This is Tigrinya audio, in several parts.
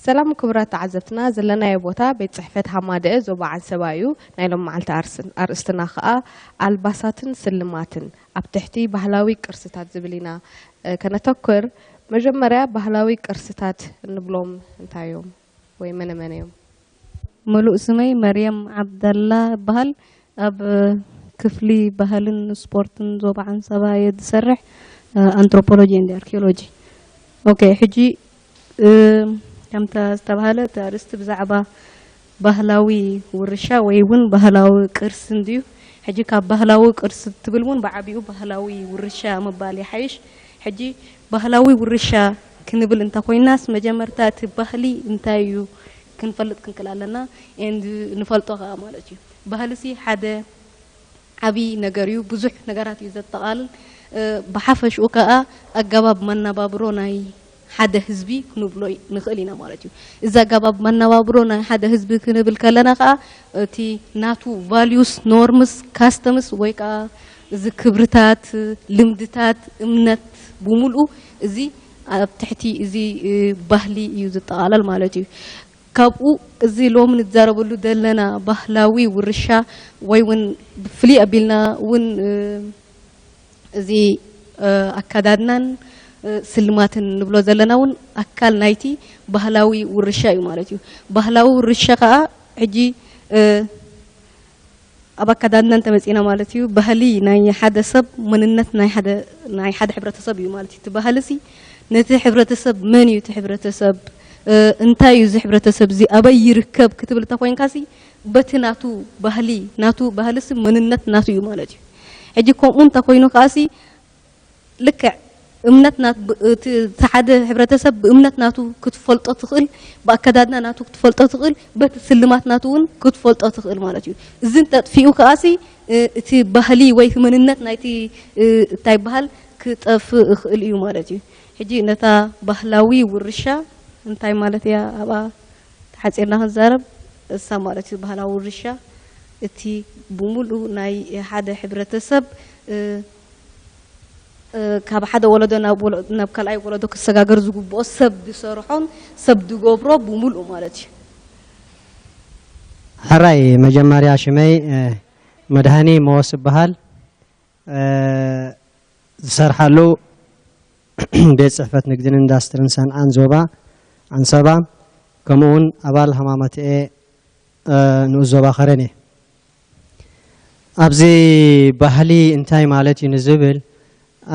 ሰላም ክቡራት ተዓዘብትና፣ ዘለናዮ ቦታ ቤት ጽሕፈት ሃማደአ ዞባ ዓንሰባ እዩ። ናይ ሎም መዓልቲ ኣርስ-፣ ኣርእስትና ከኣ ኣልባሳትን ስልማትን ኣብ ትሕቲ ባህላዊ ቅርስታት ዝብል ኢና፣ እ፣ ከነተኩር። መጀመርያ ባህላዊ ቅርስታት እንብሎም እንታይ እዮም ወይ መነ መነ እዮም? ምሉእ ስመይ መርየም ዓብደላ እበሃል። ኣብ ክፍሊ ባህልን ስፖርትን ዞባ ዓንሰባ እየ ዝሰርሕ፣ ኣንትሮፖሎጂ ኤንድ ኣርኪኦሎጂ። ኦኬ፣ ሕጂ፣ እ፣ ከምታ ዝተባህለ እቲ ኣርእስቲ ብዛዕባ ባህላዊ ውርሻ ወይ እውን ባህላዊ ቅርሲ እንድዩ። ሕጂ ካብ ባህላዊ ቅርሲ ትብል እውን ብዓቢኡ ባህላዊ ውርሻ ምባል ይሓይሽ። ሕጂ ባህላዊ ውርሻ ክንብል እንተ ኮይናስ መጀመርታ እቲ ባህሊ እንታይ እዩ ክንፈልጥ ክንክእል ኣለና። ኤንድ ንፈልጦ ከኣ ማለት እዩ። ባህልሲ ሓደ ዓቢ ነገር እዩ፣ ብዙሕ ነገራት እዩ ዘጠቓልል። እ፣ ብሓፈሽኡ ከኣ ኣገባብ መነባብሮ ናይ ሓደ ህዝቢ ክንብሎ ንኽእል ኢና ማለት እዩ። እዚ ኣገባብ መነባብሮ ናይ ሓደ ህዝቢ ክንብል ከለና ከኣ እቲ ናቱ ቫልዩስ፣ ኖርምስ፣ ካስተምስ ወይ ከኣ እዚ ክብርታት፣ ልምድታት፣ እምነት ብምልኡ እዚ ኣብ ትሕቲ እዚ፣ እ፣ ባህሊ እዩ ዝጠቓለል ማለት እዩ። ካብኡ እዚ ሎሚ ንዛረበሉ ዘለና ባህላዊ ውርሻ ወይ እውን ብፍልይ ኣቢልና እውን፣ እ፣ እዚ፣ እ፣ ኣከዳድናን፣ እ፣ ስልማትን ንብሎ ዘለና እውን ኣካል ናይቲ ባህላዊ ውርሻ እዩ ማለት እዩ። ባህላዊ ውርሻ ከኣ ሕጂ፣ እ፣ ኣብ ኣከዳድና እንተመጺና ማለት እዩ፣ ባህሊ ናይ ሓደ ሰብ፣ መንነት ናይ ሓደ፣ ናይ ሓደ ሕብረተሰብ እዩ ማለት እዩ። እቲ ባህልሲ ነቲ ሕብረተሰብ መን እዩ እቲ ሕብረተሰብ፣ እ፣ እንታይ እዩ እዚ ሕብረተሰብ እዚ፣ ኣበይ ይርከብ ክትብል እንተ ኮይንካሲ በቲ ናቱ ባህሊ፣ ናቱ ባህልሲ መንነት ናቱ እዩ ማለት እዩ። ሕጂ ከምኡ እንተ ኮይኑ ከኣሲ ልክዕ እምነት ናት-፣ ብ-፣ እቲ፣ እቲ ሓደ ሕብረተሰብ ብእምነት ናቱ ክትፈልጦ ትኽእል፣ ብኣከዳድና ናቱ ክትፈልጦ ትኽእል፣ በቲ ስልማት ናቱ እውን ክትፈልጦ ትኽእል ማለት እዩ። እዚ እንተጥፊኡ ከኣሲ፣ እ፣ እቲ ባህሊ ወይ እቲ መንነት ናይቲ፣ እ፣ እንታይ ይበሃል ክጠፍእ ይኽእል እዩ ማለት እዩ። ሕጂ ነታ ባህላዊ ውርሻ እንታይ ማለት እያ ኣብኣ ተሓጺርና ክንዛረብ፣ እሳ ማለት እዩ ባህላዊ ውርሻ እቲ ብምሉኡ ናይ ሓደ ሕብረተሰብ፣ እ፣ እ፣ ካብ ሓደ ወለዶ ናብ ወለ-፣ ናብ ካልኣይ ወለዶ ክሰጋገር ዝግብኦ ሰብ ዝሰርሖን ሰብ ዝገብሮ ብምሉኡ ማለት እዩ። ሕራይ፣ መጀመርያ ሽመይ፣ እ፣ መድሃኒ መወስ እበሃል። እ፣ ዝሰርሓሉ ቤት ጽሕፈት ንግድን ኢንዳስትርን ሰንዓን ዞባ ዓንሰባ፣ ከምኡ እውን ኣባል ሃማመተኤ፣ እ፣ ንኡስ ዞባ ከረን እየ። ኣብዚ ባህሊ እንታይ ማለት እዩ ንዝብል፣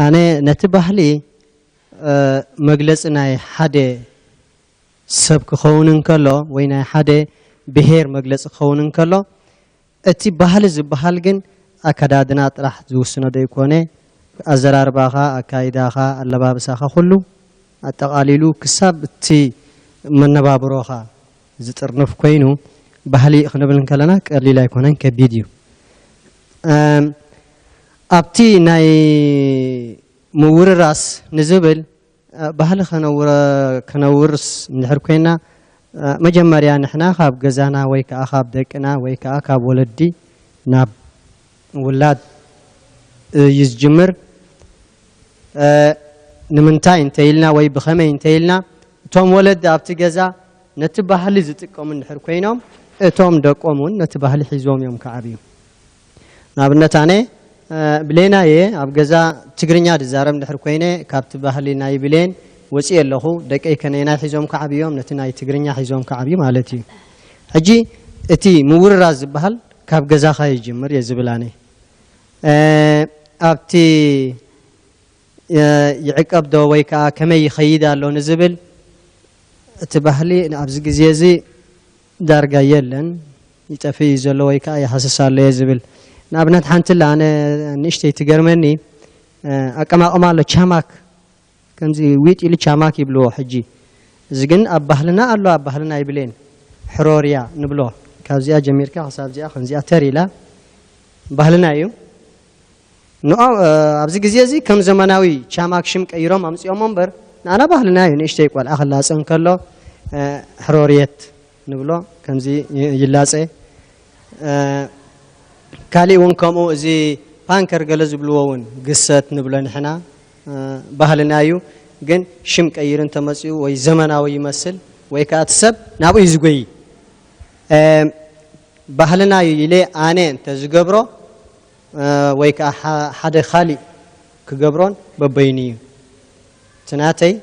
ኣነ ነቲ ባህሊ፣ እ፣ መግለጺ ናይ ሓደ ሰብ ክኸውን እንከሎ ወይ ናይ ሓደ ብሄር መግለጺ ክኸውን እንከሎ፣ እቲ ባህሊ ዝበሃል ግን ኣከዳድና ጥራሕ ዝውስኖ ደይኮነ፣ ኣዘራርባኻ፣ ኣካይዳኻ፣ ኣለባብሳኻ፣ ኩሉ ኣጠቓሊሉ ክሳብ እቲ መነባብሮኻ ዝጥርንፍ ኮይኑ፣ ባህሊ ክንብል እንከለና ቀሊል ኣይኮነን፣ ከቢድ እዩ። እም፣ ኣብቲ ናይ ምውርራስ ንዝብል፣ እ፣ ባህሊ ከነውረ-፣ ከነውርስ እንድሕር ኮይና፣ እ፣ መጀመርያ ንሕና ካብ ገዛና ወይ ከኣ ካብ ደቅና ወይ ከኣ ካብ ወለዲ ናብ ውላድ እዩ ዝጅምር። እ፣ ንምንታይ እንተ ኢልና ወይ ብኸመይ እንተ ኢልና፣ እቶም ወለዲ ኣብቲ ገዛ ነቲ ባህሊ ዝጥቀሙ እንድሕር ኮይኖም፣ እቶም ደቆም እውን ነቲ ባህሊ ሒዞም እዮም ክዓብዩ። ንኣብነት ኣነ፣ እ፣ ብሌና እየ፣ ኣብ ገዛ ትግርኛ ድዛረብ እንድሕር ኮይነ፣ ካብቲ ባህሊ ናይ ብሌን ወፂኤ ኣለኹ። ደቀይ ከነየናይ ሒዞም ክዓብዮም፣ ነቲ ናይ ትግርኛ ሒዞም ክዓብዩ ማለት እዩ። ሕጂ እቲ ምውርራስ ዝበሃል ካብ ገዛኻ ይጅምር እየ ዝብል ኣነ። እ፣ ኣብቲ፣ እ፣ ይዕቀብ ዶ ወይ ከዓ ከመይ ይኸይድ ኣሎ ንዝብል፣ እቲ ባህሊ ኣብዚ ግዜ እዚ ዳርጋ የለን፣ ይጠፍእ እዩ ዘሎ ወይ ከዓ ይሃስስ ኣሎ እየ ዝብል። ንኣብነት ሓንቲ ኣላ ኣነ ንእሽተይ ትገርመኒ፣ እ፣ ኣቀማቕማ ኣሎ ቻማክ፣ ከምዚ ዊጥ ኢሉ ቻማክ ይብልዎ ሕጂ። እዚ ግን ኣብ ባህልና ኣሎ፣ ኣብ ባህልና ኣይብሌን። ሕሮርያ ንብሎ። ካብዚኣ ጀሚርካ ክሳብ እዚኣ ከምዚኣ ተር ኢላ ባህልና እዩ። ንኦ-፣ እ፣ ኣብዚ ግዜ እዚ ከም ዘመናዊ ቻማክ ሽም ቀይሮም ኣምጺኦሞ እምበር፣ ንኣና ባህልና እዩ። ንእሽተይ ቆልዓ ክላጸ እንከሎ፣ እ፣ ሕሮርየት ንብሎ፣ ከምዚ ይ-፣ ይላጸ። እ፣ ካሊእ እውን ከምኡ፣ እዚ ፓንከር ገለ ዝብልዎ እውን ግሰት ንብሎ ንሕና፣ እ፣ ባህልና እዩ። ግን ሽም ቀይሩ እንተመጺኡ ወይ ዘመናዊ ይመስል፣ ወይ ከዓ እቲ ሰብ ናብኡ እዩ ዝጎይ። ባህልና እዩ ኢለ ኣነ እንተዝገብሮ ወይ ከዓ ሓደ ካሊእ ክገብሮን በበይኑ እዩ። እቲ ናተይ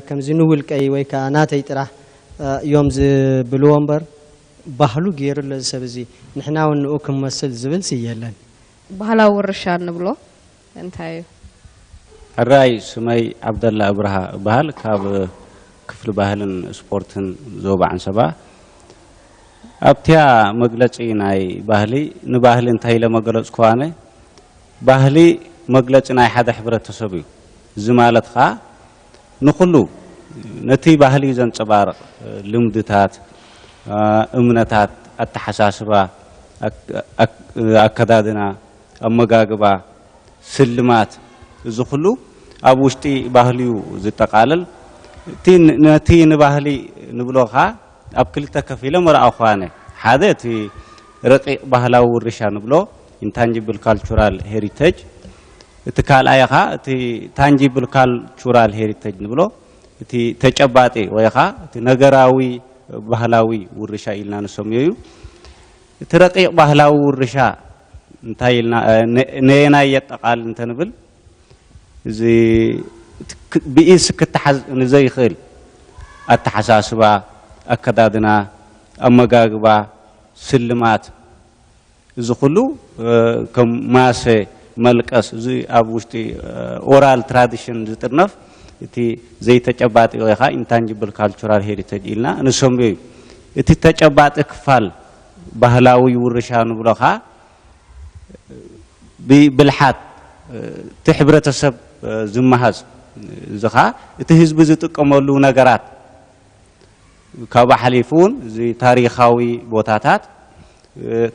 ከምዚ ንውልቀይ ወይ ከዓ ናተይ ጥራሕ እዮም ዝብልዎ እምበር፣ ባህሉ ገይሩ ኣሎ እዚ ሰብ እዚ። ንሕና እውን ንኡ ክንመስል ዝብል የለን። ባህላዊ ውርሻ እንብሎ እንታይ እዩ? ሕራይ፣ ስመይ ዓብደላ እብርሃ እበሃል። ካብ ክፍሊ ባህልን ስፖርትን ዞባ ዓንሰባ። ኣብቲያ መግለጺ ናይ ባህሊ፣ ንባህሊ እንታይ ኢለ መገለጽኩ ኣነ? ባህሊ መግለጺ ናይ ሓደ ሕብረተሰብ እዩ። እዚ ማለት ኸኣ ንኹሉ ነቲ ባህሊ ዘንጸባርቕ ልምድታት፣ እምነታት፣ ኣተሓሳስባ፣ ኣክ- ኣክ- ኣከዳድና፣ ኣመጋግባ፣ ስልማት፣ እዚ ኩሉ ኣብ ውሽጢ ባህሊ እዩ ዝጠቓለል። እቲ ን- ነቲ ንባህሊ ንብሎ ኸኣ ኣብ ክልተ ከፊለ መርኣኹ ኣነ። ሓደ እቲ ረቂቕ ባህላዊ ውርሻ ንብሎ፣ ኢንታንጂብል ካልቹራል ሄሪቴጅ፣ እቲ ካልኣይ ኸኣ እቲ ታንጂብል ካልቹራል ሄሪቴጅ ንብሎ፣ እቲ ተጨባጢ ወይ ኸኣ እቲ ነገራዊ ባህላዊ ውርሻ ኢልና ንሰምዮ እዩ። እቲ ረቂቕ ባህላዊ ውርሻ እንታይ ኢልና ነየናይ የጠቓል እንተንብል፣ እዚ ብኢድስ ክተሓዝ ንዘይኽእል ኣተሓሳስባ፣ ኣከዳድና፣ ኣመጋግባ፣ ስልማት፣ እዚ ኩሉ ከም ማሰ፣ መልቀስ፣ እዚ ኣብ ውሽጢ ኦራል ትራዲሽን ዝጥርነፍ እቲ ዘይተጨባጢ ወይ ከዓ ኢንታንጅብል ካልቸራል ሄሪቴጅ ኢልና ንሰምዮ እዩ። እቲ ተጨባጢ ክፋል ባህላዊ ውርሻ ንብሎ ከዓ ብብልሓት እቲ ሕብረተሰብ ዝመሃዝ፣ እዚ ከዓ እቲ ህዝቢ ዝጥቀመሉ ነገራት ካብ ሓሊፉ እውን እዚ ታሪኻዊ ቦታታት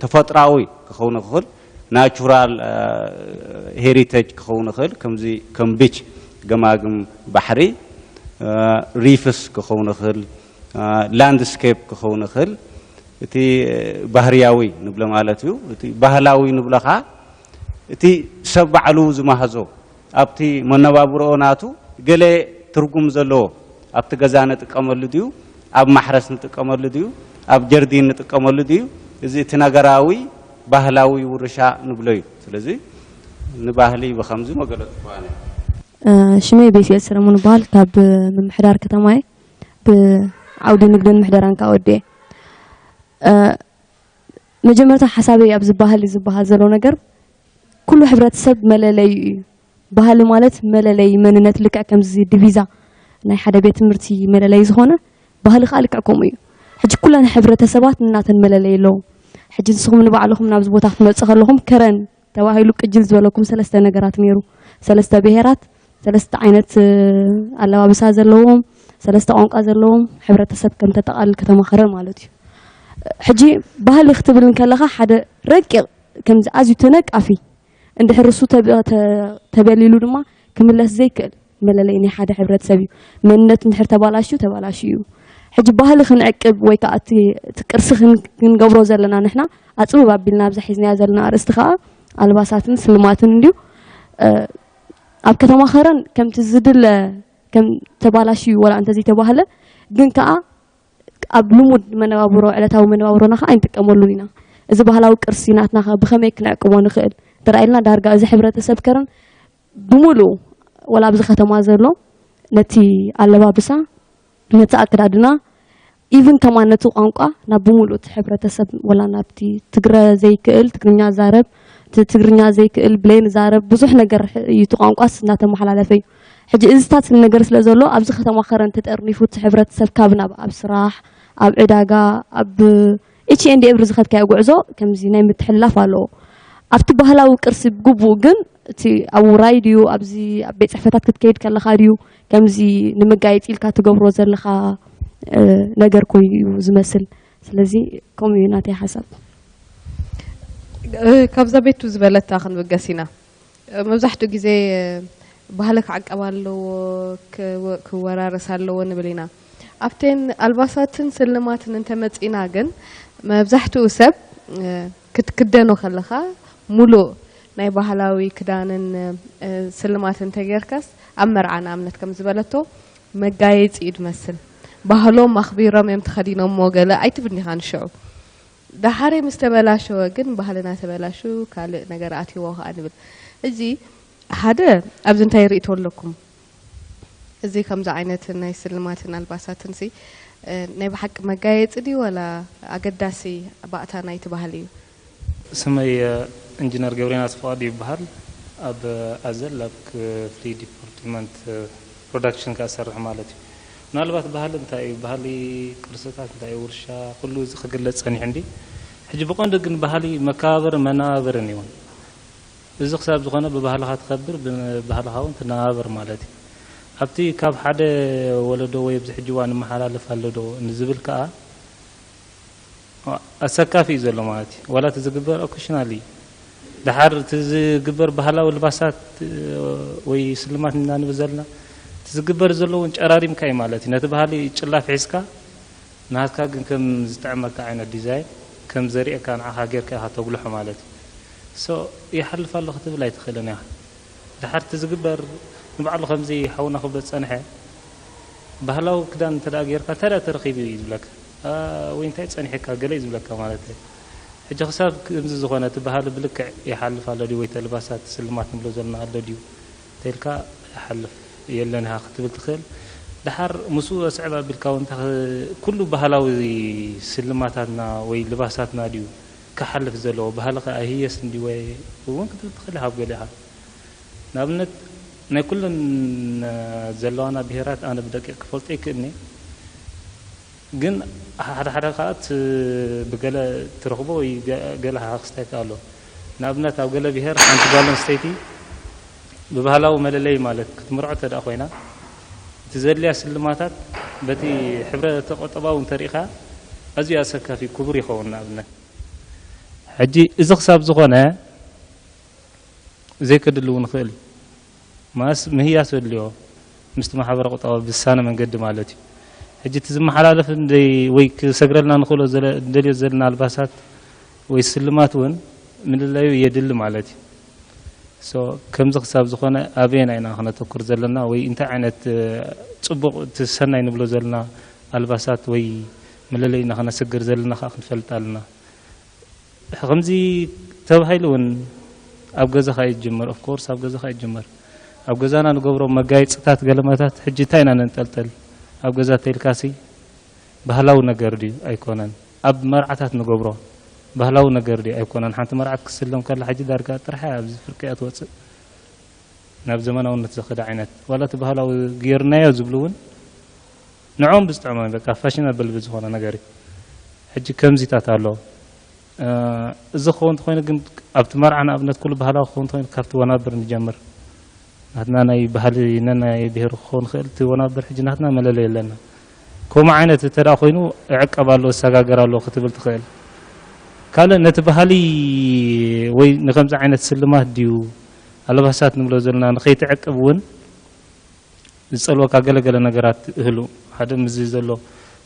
ተፈጥራዊ ክኸውን ይኽእል፣ ናቹራል ሄሪቴጅ ክኸውን ይኽእል፣ ከምዚ ከም ቢች፣ ገማግም ባሕሪ፣ ሪፍስ ክኸውን ይኽእል፣ ላንድስኬፕ ክኸውን ይኽእል። እቲ ባህርያዊ ንብሎ ማለት እዩ። እቲ ባህላዊ ንብሎ ኸዓ እቲ ሰብ ባዕሉ ዝመሃዞ ኣብቲ መነባብርኦ ናቱ ገለ ትርጉም ዘለዎ ኣብቲ ገዛ ንጥቀመሉ ድዩ፣ ኣብ ማሕረስ ንጥቀመሉ ድዩ፣ ኣብ ጀርዲን ንጥቀመሉ ድዩ፣ እዚ እቲ ነገራዊ ባህላዊ ውርሻ ንብሎ እዩ። ስለዚ ንባህሊ ብኸምዚ መገለጽኩ ኣነ። ሽመይ ቤትኤል ሰለሞን እበሃል። ካብ ምምሕዳር ከተማ እየ። ብዓውዲ ንግድን ምሕደራን ከዓ ወዲኤ። መጀመርታ ሓሳበይ ኣብዚ ባህሊ ዝበሃል ዘሎ ነገር ኩሉ ሕብረተሰብ መለለዩ እዩ። ባህሊ ማለት መለለይ መንነት፣ ልክዕ ከምዚ ዲቪዛ ናይ ሓደ ቤት ትምህርቲ መለለይ ዝኾነ፣ ባህሊ ከዓ ልክዕ ከምኡ እዩ። ሕጂ ኩለን ሕብረተሰባት እናተን መለለይ ኣለዎም። ሕጂ ንስኹም ንባዕልኹም ናብዚ ቦታ ክትመፁ ከለኹም ከረን ተባሂሉ ቅጅል ዝበለኩም ሰለስተ ነገራት ነይሩ። ሰለስተ ብሄራት፣ ሰለስተ ዓይነት ኣለባብሳ ዘለዎም፣ ሰለስተ ቋንቋ ዘለዎም ሕብረተሰብ ከም ተጠቓልል ከተማ ከረን ማለት እዩ። ሕጂ ባህሊ ክትብል እንከለኻ ሓደ ረቂቕ ከምዚ ኣዝዩ ተነቃፊ እንድሕር እሱ ተበሊሉ ድማ ክምለስ ዘይክእል መለለይ ናይ ሓደ ሕብረተሰብ እዩ። መንነቱ እንድሕር ተባላሽዩ ተባላሽዩ እዩ። ሕጂ ባህሊ ክንዕቅብ ወይ ከዓ እቲ ቅርሲ ክንገብሮ ዘለና ንሕና ኣፅብብ ኣቢልና ኣብዛ ሒዝናያ ዘለና ኣርእስቲ ከዓ ኣልባሳትን ስልማትን እንድዩ። ኣብ ከተማ ከረን ከምቲ ዝድለ ከም ተባላሽዩ ወላ እንተዘይተባህለ ግን ከዓ ኣብ ልሙድ መነባብሮ ዕለታዊ መነባብሮና ከዓ ኣይንጥቀመሉን ኢና። እዚ ባህላዊ ቅርሲ ናትና ከ ብኸመይ ክንዕቅቦ ንኽእል እንተ ኢልና ዳርጋ እዚ ሕብረተሰብ ከረን ብምሉኡ ወላ ኣብዚ ከተማ ዘሎ ነቲ ኣለባብሳ ነቲ ኣከዳድና ኢቭን ከማን ነቲ ቋንቋ ናብ ብምሉእ እቲ ሕብረተሰብ ወላ ናብቲ ትግረ ዘይክእል ትግርኛ ዛረብ እቲ ትግርኛ ዘይክእል ብሌን ዛረብ ብዙሕ ነገር እዩ እቲ ቋንቋስ እናተመሓላለፈ እዩ። ሕጂ እዚታት ነገር ስለ ዘሎ ኣብዚ ከተማ ከረን ተጠርኒፉ እቲ ሕብረተሰብ ካብ ናብ ኣብ ስራሕ ኣብ ዕዳጋ ኣብ ኤች ኤንድ ኤቭሪ ዝኸድካዮ ጉዕዞ ከምዚ ናይ ምትሕልላፍ ኣለዎ። ኣብቲ ባህላዊ ቅርሲ ብግቡእ ግን እቲ ኣብ ውራይ ድዩ ኣብዚ ኣብ ቤት ፅሕፈታት ክትከይድ ከለኻ ድዩ ከምዚ ንመጋየፂ ኢልካ ትገብሮ ዘለኻ ነገር ኮይኑ እዩ ዝመስል። ስለዚ ከምኡ እዩ ናተይ ሓሳብ። ካብዛ ቤቱ ዝበለታ ክንብገስ ኢና። መብዛሕትኡ ግዜ ባህሊ ክዓቀብ ኣለዎ፣ ክወራረስ ኣለዎ ንብል ኢና። ኣብተን ኣልባሳትን ስልማትን እንተመፂና ግን መብዛሕትኡ ሰብ ክትክደኖ ከለኻ ሙሉእ ናይ ባህላዊ ክዳንን ስልማትን እንተጌርካስ ኣብ መርዓ ንኣብነት ከም ዝበለቶ መጋየፂ እዩ ዝመስል። ባህሎም ኣኽቢሮም እዮም ተኸዲኖሞ ገለ ኣይትብል ኢኻ ንሽዑ። ደሓር ምስ ተበላሸወ ግን ባህልና ተበላሹ ካልእ ነገር ኣትይዎ ከኣ ንብል። እዚ ሓደ ኣብዚ እንታይ ርእይቶ ኣለኩም? እዚ ከምዚ ዓይነት ናይ ስልማትን ኣልባሳትን ሲ ናይ ብሓቂ መጋየፂ ድዩ ወላ ኣገዳሲ ባእታ ናይቲ ባህሊ እዩ? ስመይ ኢንጂነር ገብሬና ስፍቃዱ ይበሃል። ኣብ ኣዘል ኣብ ክፍሊ ዲፓርትመንት ፕሮዳክሽን ከኣ እሰርሕ ማለት እዩ። ምናልባት ባህሊ እንታይ እዩ፣ ባህሊ ቅርስታት እንታይ እዩ፣ ውርሻ፣ ኩሉ እዚ ክግለጽ ጸኒሑ እንዲ። ሕጂ ብቐንዱ ግን ባህሊ መከባበርን መነባበርን እዩ። እዚ ክሳብ ዝኾነ ብባህልኻ ትኸብር፣ ብባህልኻ እውን ትነባበር ማለት እዩ። ኣብቲ ካብ ሓደ ወለዶ ወይ ኣብዚ ሕጂ እዋን ይመሓላለፍ ኣሎ ዶ ንዝብል ከኣ ኣሰካፊ እዩ ዘሎ ማለት እዩ። ዋላ እቲ ዝግበር ኦኬሽናል እዩ። ደሓር እቲ ዝግበር ባህላዊ ልባሳት ወይ ስልማት ኢና ንብል ዘለና፣ እቲ ዝግበር ዘሎ እውን ጨራሪምካ እዩ ማለት እዩ። ነቲ ባህሊ ጭላፍ ሒዝካ፣ ናትካ ግን ከም ዝጥዕመካ ዓይነት ዲዛይን፣ ከም ዘርእየካ ንዓኻ ጌርካ ኢኻ ተጉልሖ ማለት እዩ። ሶ ይሓልፍ ኣሎ ክትብል ኣይትኽእልን ኢኻ። ደሓር እቲ ዝግበር ንባዕሉ ከምዚ ሓውና ክብሎ ዝጸንሐ፣ ባህላዊ ክዳን እንተ ደኣ ጌርካ እንታይ ደኣ ተረኺቡ እዩ ዝብለካ? ኣ፣ ወይ እንታይ ጸኒሕካ ገለ እዩ ዝብለካ ማለት እዩ። ሕጂ ክሳብ ከምዚ ዝኾነ እቲ ባህሊ ብልክዕ ይሓልፍ ኣሎ ድዩ ወይ ተልባሳት ስልማት ንብሎ ዘለና ኣሎ ድዩ ተልካ ይሓልፍ የለን ኢኻ ክትብል ትኽእል። ደሓር ምስኡ ኣስዕብ ኣቢልካ እውን እንታይ ክ-፣ ኩሉ ባህላዊ ስልማታትና ወይ ልባሳትና ድዩ ክሓልፍ ዘለዎ? ባህልኸ ኣይህየስን ድዩ ወይ እውን ክትብል ትኽእል ኢኻ ኣብ ገሊኻ። ንኣብነት ናይ ኩለን ዘለዋና ብሄራት ኣነ ብደቂቕ ክፈልጦ ይክእልኒ፣ ግን ሓደ ሓደ ከዓ ት-፣ ብገለ ትረኽቦ ወይ ገ-፣ ገለ ክስተት ኣሎ። ንኣብነት ኣብ ገለ ብሄር ሓንቲ ጓል ኣንስተይቲ ብባህላዊ መለለይ ማለት ክትምርዖ እንተ ደኣ ኮይና እቲ ዘድልያ ስልማታት በቲ ሕብረተ ቁጠባዊ እንተሪእኻ ኣዝዩ ኣሰካፊ ክቡር ይኸውን። ንኣብነት ሕጂ እዚ ክሳብ ዝኾነ ዘይከድሊ እውን ይኽእል እዩ። ማስ ምህያስ የድልዮ ምስቲ ማሕበረ ቁጠባ ብዝሳነ መንገዲ ማለት እዩ። ሕጂ እቲ ዝመሓላለፍ እንደ-፣ ወይ ክሰግረልና ንኽእሎ ዘለ-፣ እንደልዮ ዘለና ኣልባሳት ወይ ስልማት እውን ምልላዩ የድሊ ማለት እዩ። ሶ ከምዚ ክሳብ ዝኾነ ኣበየና ኢና ክነተኩር ዘለና ወይ እንታይ ዓይነት እ፣ ጽቡቕ እቲ ሰናይ ንብሎ ዘለና ኣልባሳት ወይ መለለይና ክነስግር ዘለና ከዓ ክንፈልጥ ኣለና። ከምዚ ተባሂሉ እውን ኣብ ገዛኻ እዩ ዝጅመር። ኦፍ ኮርስ ኣብ ገዛኻ እዩ ዝጅመር። ኣብ ገዛና ንገብሮ መጋየፅታት ገለመታት ሕጂ እንታይ ኢና ነንጠልጠል? ኣብ ገዛ ተይልካሲ ባህላዊ ነገር ድዩ ኣይኮነን? ኣብ መርዓታት ንገብሮ ባህላዊ ነገር ድዩ ኣይኮነን? ሓንቲ መርዓት ክትስለም ከላ ሕጂ ዳርጋ ጥርሓ ኣብዚ ፍርቂ እያ ትወፅእ። ናብ ዘመናውነት ዘኸደ ዓይነት ዋላ እቲ ባህላዊ ገይርናዮ ዝብሉ እውን ንዕኦም ብዝጥዕሞም በቃ ፋሽን ኣበል ብዝኾነ ነገር እዩ። ሕጂ ከምዚታት ኣሎ። እዚ ክኸውን እንተኾይኑ ግን ኣብቲ መርዓ ንኣብነት ኩሉ ባህላዊ ክኸውን እንተኾይኑ ካብቲ ወናብር ንጀምር። ናትና ናይ ባህሊ ነናይ ብሄሩ ክኸውን ይኽእል እቲ ወናብር ሕጂ ናትና መለለይ ኣለና። ከምኡ ዓይነት እንተ ደኣ ኮይኑ ይዕቀብ ኣሎ ይሰጋገር ኣሎ ክትብል ትኽእል። ካልእ ነቲ ባህሊ ወይ ንከምዚ ዓይነት ስልማት ድዩ ኣልባሳት ንብሎ ዘለና ንኸይትዕቅብ እውን ዝጸልወካ ገለገለ ነገራት እህሉ ሓደ ምስዚ ዘሎ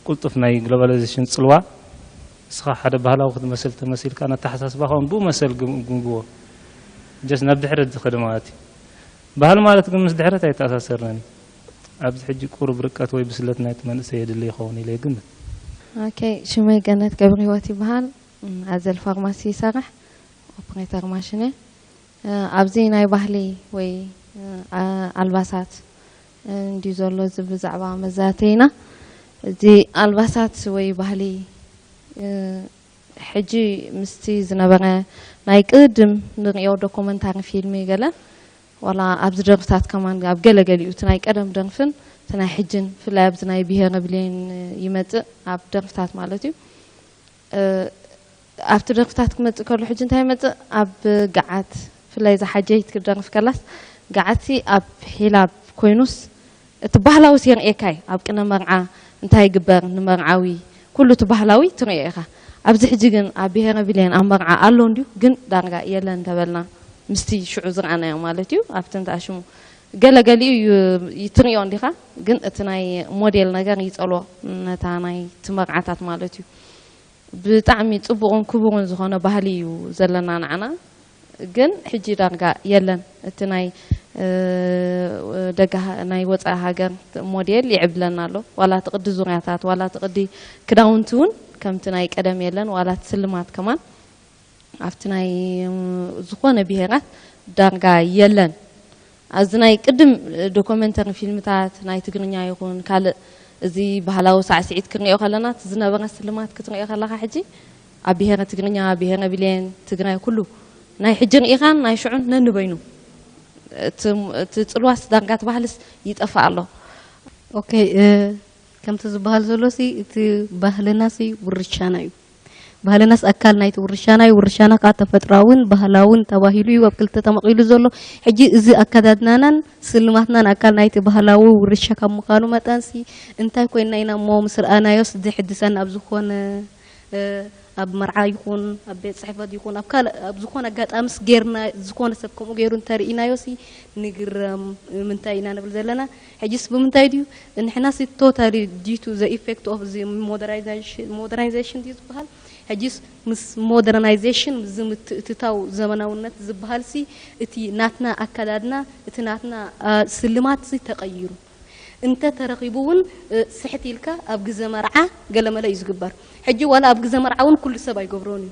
ቁልጡፍ ናይ ግሎባላይዜሽን ጽልዋ እስኻ ሓደ ባህላዊ ክትመስል ተመሲልካ ነተሓሳስባኻ እውን ብኡ መሰል ግምግዎ ጀስ ናብ ድሕረት ዝኸደ ማለት እዩ። ባህል ማለት ግን ምስ ድሕረት ኣይተኣሳሰርነን እዩ። ኣብዚ ሕጂ ቁሩብ ርቀት ወይ ብስለት ናይቲ መንእሰይ የድሊ ይኸውን ኢለ ይግምት። ኦኬ፣ ሽመይ ገነት ገብረ ህይወት ይበሃል። ኣዘል ፋርማሲ ይሰርሕ፣ ኦፕሬተር ማሽን እየ። ኣብዚ ናይ ባህሊ ወይ ኣልባሳት እንድዩ ዘሎ እዚ ብዛዕባ መዛተይና። እዚ ኣልባሳት ወይ ባህሊ ሕጂ ምስቲ ዝነበረ ናይ ቅድም ንርእዮ ዶኮመንታሪ ፊልም ገለ ዋላ ኣብዚ ደርፍታት ከማን ኣብ ገለ ገሊኡ እቲ ናይ ቀደም ደርፍን እቲ ናይ ሕጅን ብፍላይ ኣብዚ ናይ ብሄረ ብሌን ይመጽእ ኣብ ደርፍታት ማለት እዩ። ኣብቲ ደርፍታት ክመጽእ ከሎ ሕጂ እንታይ ይመጽእ ኣብ ገዓት ብፍላይ እዛ ሓጀይት ክደርፍ ከላስ ገዓትሲ ኣብ ሒላብ ኮይኑስ እቲ ባህላዊ ሲ የርእየካ እዩ ኣብ ቅነ መርዓ እንታይ ይግበር ንመርዓዊ ኩሉ እቲ ባህላዊ ትርእዮ ኢኻ። ኣብዚ ሕጂ ግን ኣብ ብሄረ ብሌን ኣብ መርዓ ኣሎ እንድዩ ግን ዳርጋ የለን እንተበልና ምስቲ ሽዑ ዝረኣናዮ ማለት እዩ ኣብቲ እንተኣሽሙ ገለ ገሊኡ እዩ ትርእዮ እንዲኻ ግን እቲ ናይ ሞዴል ነገር ይጸልዎ ነታ ናይ እቲ መርዓታት ማለት እዩ። ብጣዕሚ ጽቡቕን ክቡርን ዝኾነ ባህሊ እዩ ዘለና ንዓና ግን ሕጂ ዳርጋ የለን እቲ ናይ ደጋ ናይ ወፃኢ ሃገር ሞዴል ይዕብለና ኣሎ። ዋላ እቲ ቅዲ ዙርያታት፣ ዋላ እቲ ቅዲ ክዳውንቲ እውን ከምቲ ናይ ቀደም የለን። ዋላ እቲ ስልማት ከማን ኣብቲ ናይ ዝኾነ ብሄራት ዳርጋ የለን። ኣብዚ ናይ ቅድም ዶኮመንተሪ ፊልምታት ናይ ትግርኛ ይኹን ካልእ እዚ ባህላዊ ሳዕስዒት ክንሪኦ ከለና እቲ ዝነበረ ስልማት ክትሪኦ ከለኻ ሕጂ ኣብ ብሄረ ትግርኛ፣ ብሄረ ቢሌን፣ ትግራይ ኩሉ ናይ ሕጂ ርኢኻን ናይ ሽዑን ነንበይኑ እቲ ጽልዋስ ዳርጋ እቲ ባህልስ ይጠፍእ ኣሎ። ኦኬ፣ ከምቲ ዝበሃል ዘሎ ሲ እቲ ባህልና ሲ ውርሻና እዩ። ባህልናስ ኣካል ናይቲ ውርሻና እዩ። ውርሻና ከዓ ተፈጥራውን ባህላውን ተባሂሉ እዩ ኣብ ክልተ ተመቒሉ ዘሎ። ሕጂ እዚ ኣከዳድናናን ስልማትናን ኣካል ናይቲ ባህላዊ ውርሻ ካብ ምዃኑ መጠን ሲ እንታይ ኮይንና ኢና እሞ ምስ ረኣናዮስ ዘሕድሰና ኣብ ዝኾነ ኣብ መርዓ ይኹን ኣብ ቤት ፅሕፈት ይኹን ኣብ ካልእ ኣብ ዝኾነ ኣጋጣምስ ጌርና ዝኾነ ሰብ ከምኡ ገይሩ እንተርኢናዮ ሲ ንግረም። ምንታይ ኢና ንብል ዘለና? ሕጅስ ብምንታይ ድዩ ንሕና ሲ totally due to the effect of the modernization ድዩ ዝበሃል? ሕጅስ ምስ modernization ዝምትእትታው ዘመናውነት ዝበሃል ሲ እቲ ናትና ኣካዳድና እቲ ናትና ስልማት ሲ ተቐይሩ እንተ ተረኺቡ እውን ስሕት ኢልካ ኣብ ግዘ መርዓ ገለመለ እዩ ዝግበር። ሕጂ ዋላ ኣብ ግዘ መርዓ እውን ኩሉ ሰብ ኣይገብሮን እዩ።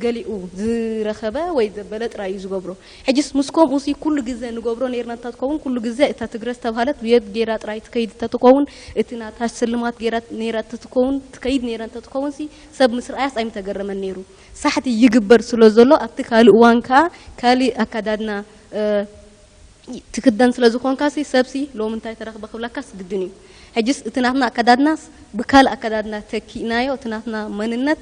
ገሊኡ ዝረኸበ ወይ ዘበለ ጥራይ እዩ ዝገብሮ። ሕጅስ ምስ ከምኡ ሲ ኩሉ ግዘ ንገብሮ ነይርና እንተትኸውን ኩሉ ግዘ እታ ትግረ ዝተብሃለት ብየድ ገይራ ጥራይ ትከይድ እንተትኸውን እቲ ናታ ስልማት ገይራ ነይራ እንተትኸውን ትከይድ ነይራ እንተትኸውን ሲ ሰብ ምስ ረኣያስ ኣይምተገረመን ነይሩ። ሳሕቲ ይግበር ስለ ዘሎ ኣብቲ ካልእ እዋን ከዓ ካልእ ኣካዳድና ትክደን ስለ ዝኾንካ ሲ ሰብ ሲ ሎም እንታይ ተረኽበ ክብለካስ ግድን እዩ። ሕጅስ እቲ ናትና ኣከዳድናስ ብካልእ ኣከዳድና ተኪእናዮ እቲ ናትና መንነት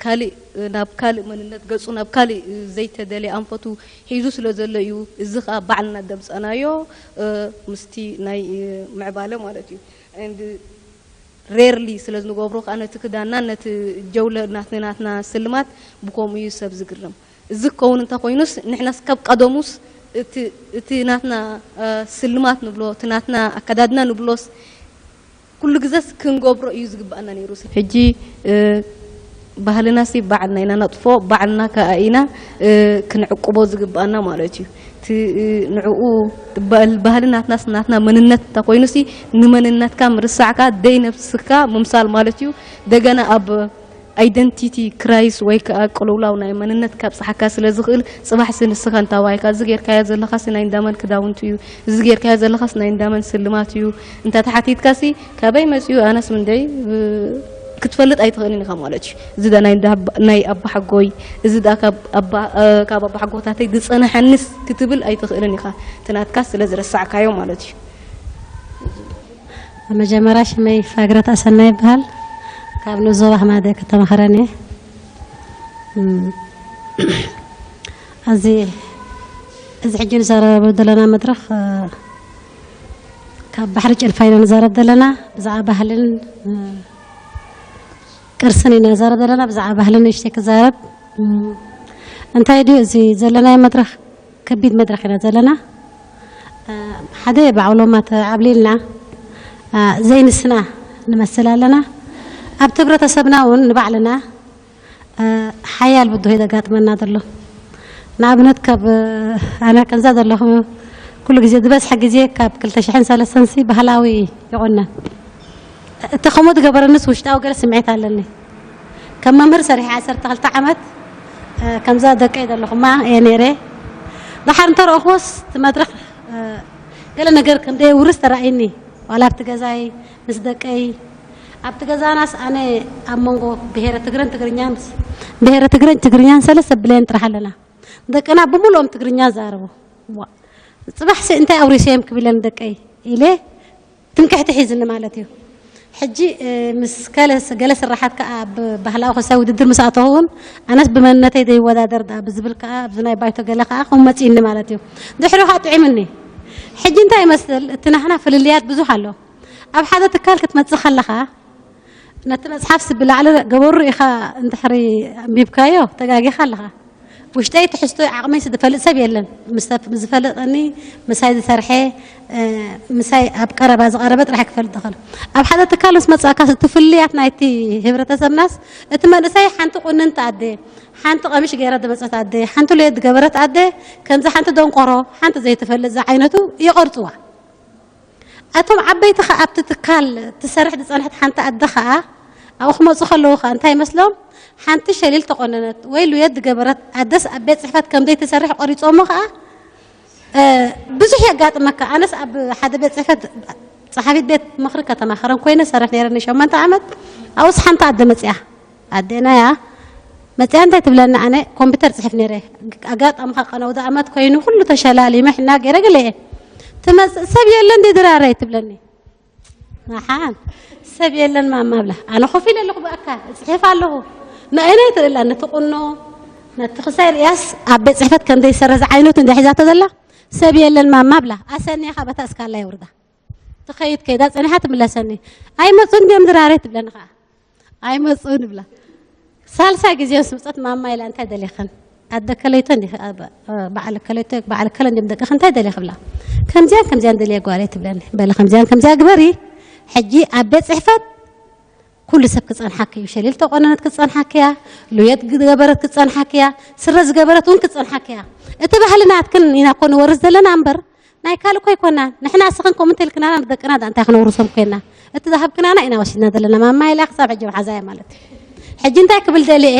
ካልእ ናብ ካልእ መንነት ገፁ ናብ ካልእ ዘይተደልየ ኣንፈቱ ሒዙ ስለ ዘሎ እዩ። እዚ ከዓ ባዕልና ደምፀናዮ ምስቲ ናይ ምዕባለ ማለት እዩ። And rarely ስለ ዝንገብሮ ከዓ ነቲ ክዳንና ነቲ ጀውለ ናትና ስልማት ብከምኡ እዩ ሰብ ዝግረም። እዚ ክከውን እንተኮይኑስ ንሕናስ ካብ ቀደሙስ እቲ ናትና ስልማት ንብሎ እቲ ናትና ኣከዳድና ንብሎስ ኩሉ ግዘስ ክንገብሮ እዩ ዝግባኣና ነይሩ። ሕጂ ባህልና ሲ ባዕልና ኢና ነጥፎ ባዕልና ከዓ ኢና ክንዕቅቦ ዝግባኣና ማለት እዩ። ንዕኡ ባህሊ ናትናስ ናትና መንነት እንተኮይኑ ሲ ንመንነትካ ምርሳዕካ ደይ ነብስካ ምምሳል ማለት እዩ። ደገና ኣብ identity crisis ወይ ከዓ ቅልውላው ናይ መንነት ካብፅሓካ ስለ ዝኽእል ፅባሕ ሲ ንስኻ እንታዋይካ እዚ ጌርካዮ ዘለኻስ ናይ እንዳመን ክዳውንቲ እዩ እዚ ጌርካዮ ዘለኻስ ናይ እንዳመን ስልማት እዩ እንተተሓቲትካ ሲ ካበይ መፅኡ ኣነስ ምንደይ ክትፈልጥ ኣይትኽእልን ኢኻ ማለት እዩ። እዚ ዳ ናይ ኣባሓጎይ እዚ ዳ ካብ ኣባሓጎታተይ ዝፀናሓንስ ክትብል ኣይትኽእልን ኢኻ። ትናትካ ስለ ዝረሳዕካዮ ማለት እዩ። መጀመርያ ሽመይ ፋግረት ኣሰና ይበሃል። ካብ ንኡስ ዞባ ሕማደ ከተማ ከረን እየ። እዚ እዚ ሕጂ ንዛረበሉ ዘለና መድረኽ ካብ ባሕሪ ጭልፋ ኢና ንዛረብ ዘለና። ብዛዕባ ባህልን ቅርስን ኢና ንዛረብ ዘለና። ብዛዕባ ባህልን ንእሽተይ ክዛረብ እንታይ ድዩ እዚ ዘለናዮ መድረኽ ከቢድ መድረኽ ኢና ዘለና። ሓደ ባዕሎም ኣተዓብሊልና ዘይንስና ንመስል ኣለና። ኣብቲ ህብረተሰብና እውን ንባዕልና ሓያል ብድሆ ዘጋጥመና ዘሎ። ንኣብነት ካብ ኣነ ከምዛ ዘለኹ ኩሉ ግዜ ዝበዝሐ ግዜ ካብ ክልተ ሽሕን ሰለስተን ሲ ባህላዊ ይቑነን። እቲ ከምኡ ዝገበረንስ ውሽጣዊ ገለ ስምዒት ኣለኒ። ከም መምህር ሰሪሐ ዓሰርተ ክልተ ዓመት ከምዛ ደቀይ ዘለኹማ እየ ነይረ። ደሓር እንተረእኹስ እቲ መድረኽ ገለ ነገር ከም ደየውርስ ተራእይኒ። ዋላ ኣብቲ ገዛይ ምስ ደቀይ ኣብቲ ገዛናስ ኣነ ኣብ መንጎ ብሄረ ትግረን ትግርኛን ብሄረ ትግረን ትግርኛን ሰለስተ ብሌን ጥራሕ ኣለና። ደቅና ብምሉኦም ትግርኛ ዛረቡ። ጽባሕሲ እንታይ ኣውሪሰዮም ክብለን ደቀይ ኢለ ትምክሕቲ ሒዝኒ ማለት እዩ። ሕጂ ምስ ከለ ገለ ስራሓት ከኣ ኣብ ባህላዊ ክሳይ ውድድር ምስ ኣተኹ እውን ኣነስ ብመንነተይ ዘይወዳደር ደኣ ብዝብል ከኣ ኣብዚ ናይ ባይቶ ገለ ከኣ ከምኡ መጺእኒ ማለት እዩ። ድሕሪኡ ከኣ ጥዒምኒ። ሕጂ እንታይ ይመስል እቲ ናህና ፍልልያት ብዙሕ ኣሎ። ኣብ ሓደ ትካል ክትመጽእ ከለኻ ነቲ መጽሓፍሲ ብላዕሊ ገበሩ ኢኻ እንድሕሪ ኣንቢብካዮ ተጋጊኻ ኣለኻ። ውሽጠይ ትሕዝቶይ ዓቕመይሲ ዝፈልጥ ሰብ የለን። ምስ ዝፈልጠኒ ምሳይ ዝሰርሐ ምሳይ ኣብ ቀረባ ዝቐረበ ጥራሕ ክፈልጥ እኽእል። ኣብ ሓደ ትካል ምስ መጻእካስ እቲ ፍልልያት ናይቲ ህብረተሰብናስ እቲ መንእሰይ ሓንቲ ቁንንቲ ኣደ ሓንቲ ቀሚሽ ገይራ ዝመፀት ኣደ፣ ሓንቲ ሉየት ዝገበረት ኣደ፣ ከምዚ ሓንቲ ደንቆሮ፣ ሓንቲ ዘይትፈልጥ ዝዓይነቱ ይቐርፅዋ። ኣቶም ዓበይቲ ኸዓ ኣብቲ ትካል ትሰርሕ ዝፀንሐት ሓንቲ ኣደ ኸዓ ኣብኡ ክመፁ ከለዉ ኸዓ እንታይ ይመስሎም? ሓንቲ ሸሊል ተቆነነት ወይ ሉየት ዝገበረት ኣደስ ኣብ ቤት ፅሕፈት ከም ዘይትሰርሕ ቆሪፆሞ ኸዓ፣ እ፣ ብዙሕ የጋጥመካ። ኣነስ ኣብ ሓደ ቤት ፅሕፈት ፀሓፊት ቤት ምኽሪ ከተማ ከረን ኮይነ ሰርሕ ነይረ ንሸሞንተ ዓመት። ኣብኡስ ሓንቲ ኣደ መፅያ፣ ኣዴና እያ መፅያ እንታይ ትብለኒ? ኣነ ኮምፒውተር ፅሕፍ ነይረ። ኣጋጣሚ ኸዓ ቀነ ኣውደ ኣመት ኮይኑ ኩሉ ተሸላሊመ ሕና ገይረ ገለ እየ። ትመፅእ፣ "ሰብ የለን ድራረይ?" ትብለኒ። ኣሓን፣ "ሰብ የለን ማማ" ብላ። ኣነ ኮፍ ኢለ ኣለኹ ብኣካ እፅሕፍ ኣለኹ። ንኣይነይ ትርእላ ነቲ ቁኖ፣ ነቲ ክሳይ ርእያስ ኣብ ቤት ፅሕፈት ከም ዘይሰረዝ ዓይነቱ እንደ ሒዛቶ ዘላ፣ "ሰብ የለን ማማ" ብላ። ኣሰንያ ኸዓ በታ እስካላ የውርዳ። ትኸይድ ከይዳ ጸኒሓ ትምለሰኒ። "ኣይመጹን ድዮም ድራረይ?" ትብለኒ ኸዓ። "ኣይመጹን" ብላ። ሳልሳይ ግዜ ምስ መጸት፣ "ማማ" ኢላ፣ "እንታይ ደሊኽን? ኣደ ከለይቶ እንዲኺ፣ ኣ-፣ ብ-፣ በዓል ከለይቶ፣ በዓል ከለ እንዲም ደቅኺ፣ እንታይ ደሊኺ?" ብላ። "ከምዚያን ከምዚያን ደልየ ጓለይ" ትብለኒ። "በሊ ከምዚያን ከምዚያ ግበሪ። ሕጂ ኣብ ቤት ጽሕፈት ኩሉ ሰብ ክጸንሓኪ እዩ። ሸሊል ተቆነነት ክጸንሓኪ እያ፣ ሉየት ዝገበረት ክጸንሓኪ እያ፣ ስረ ዝገበረት እውን ክጸንሓኪ እያ። እቲ ባህሊ ናትክን ኢና እኮ ንወርስ ዘለና እምበር፣ ናይ ካልእ እኮ ኣይኮናን። ንሕና እስኽን ከምኡ እንተልክናና ንደቅና ደኣ እንታይ ክነውርሶም ኮይና? እቲ ዝሃብክናና ኢና ወሲድና ዘለና። ማማ ኢላ ክሳብ ሕጂ መሓዛ እያ ማለት እዩ። ሕጂ እንታይ ክብል ደልየ?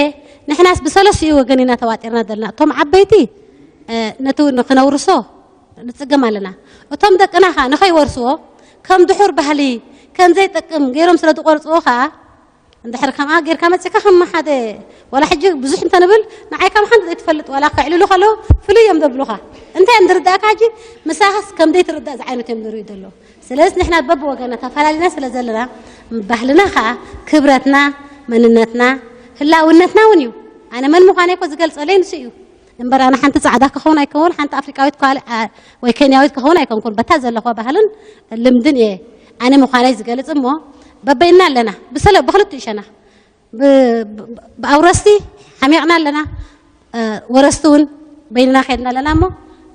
ንሕናስ ብሰለስቲኡ ወገን ኢና ተዋጢርና ዘለና። እቶም ዓበይቲ፣ እ፣ ነቲ ክነውርሶ ንጽገም ኣለና። እቶም ደቅና ኸኣ ንኸይወርስዎ፣ ከም ድሑር ባህሊ፣ ከም ዘይጠቅም ገይሮም ስለ ዝቆርጽዎ ኸኣ፣ እንድሕር ከምኣ ጌርካ መጺእካ፣ ከም ሓደ፣ ዋላ ሕጂ ብዙሕ እንተንብል፣ ንዓይ ከም ሓንቲ ዘይትፈልጥ፣ ዋላ ከዕልሉ ከለዉ ፍሉይ እዮም ዘብሉኻ። እንታይ እዮም ዝርዳእካ ሕጂ? ምሳኻስ ከም ዘይትርዳእ ዝዓይነቱ እዮም ዝርእዩ ዘለዉ። ስለዚ ንሕና በብወገና ተፈላሊና ስለ ዘለና፣ ባህልና ኸኣ ክብረትና፣ መንነትና፣ ህላውነትና እውን እዩ። ኣነ መን ምዃነይ እኮ ዝገልጸለይ ንሱ እዩ። እምበር ኣነ ሓንቲ ጻዕዳ ክኸውን ኣይከውን፣ ሓንቲ ኣፍሪቃዊት ኳል-፣ ኣ-፣ ወይ ኬንያዊት ክኸውን ኣይኮንኩን። በታ ዘለኹዋ ባህልን ልምድን እየ ኣነ ምዃነይ ዝገልጽ እሞ፣ በበይንና ኣለና። ብሰለ-፣ ብኽልቲኡ ሸነኽ። ብ-፣ ብ-፣ ብኣውረስቲ ሓሚቕና ኣለና። እ፣ ወረስቲ እውን በይንና ከይድና ኣለና እሞ፣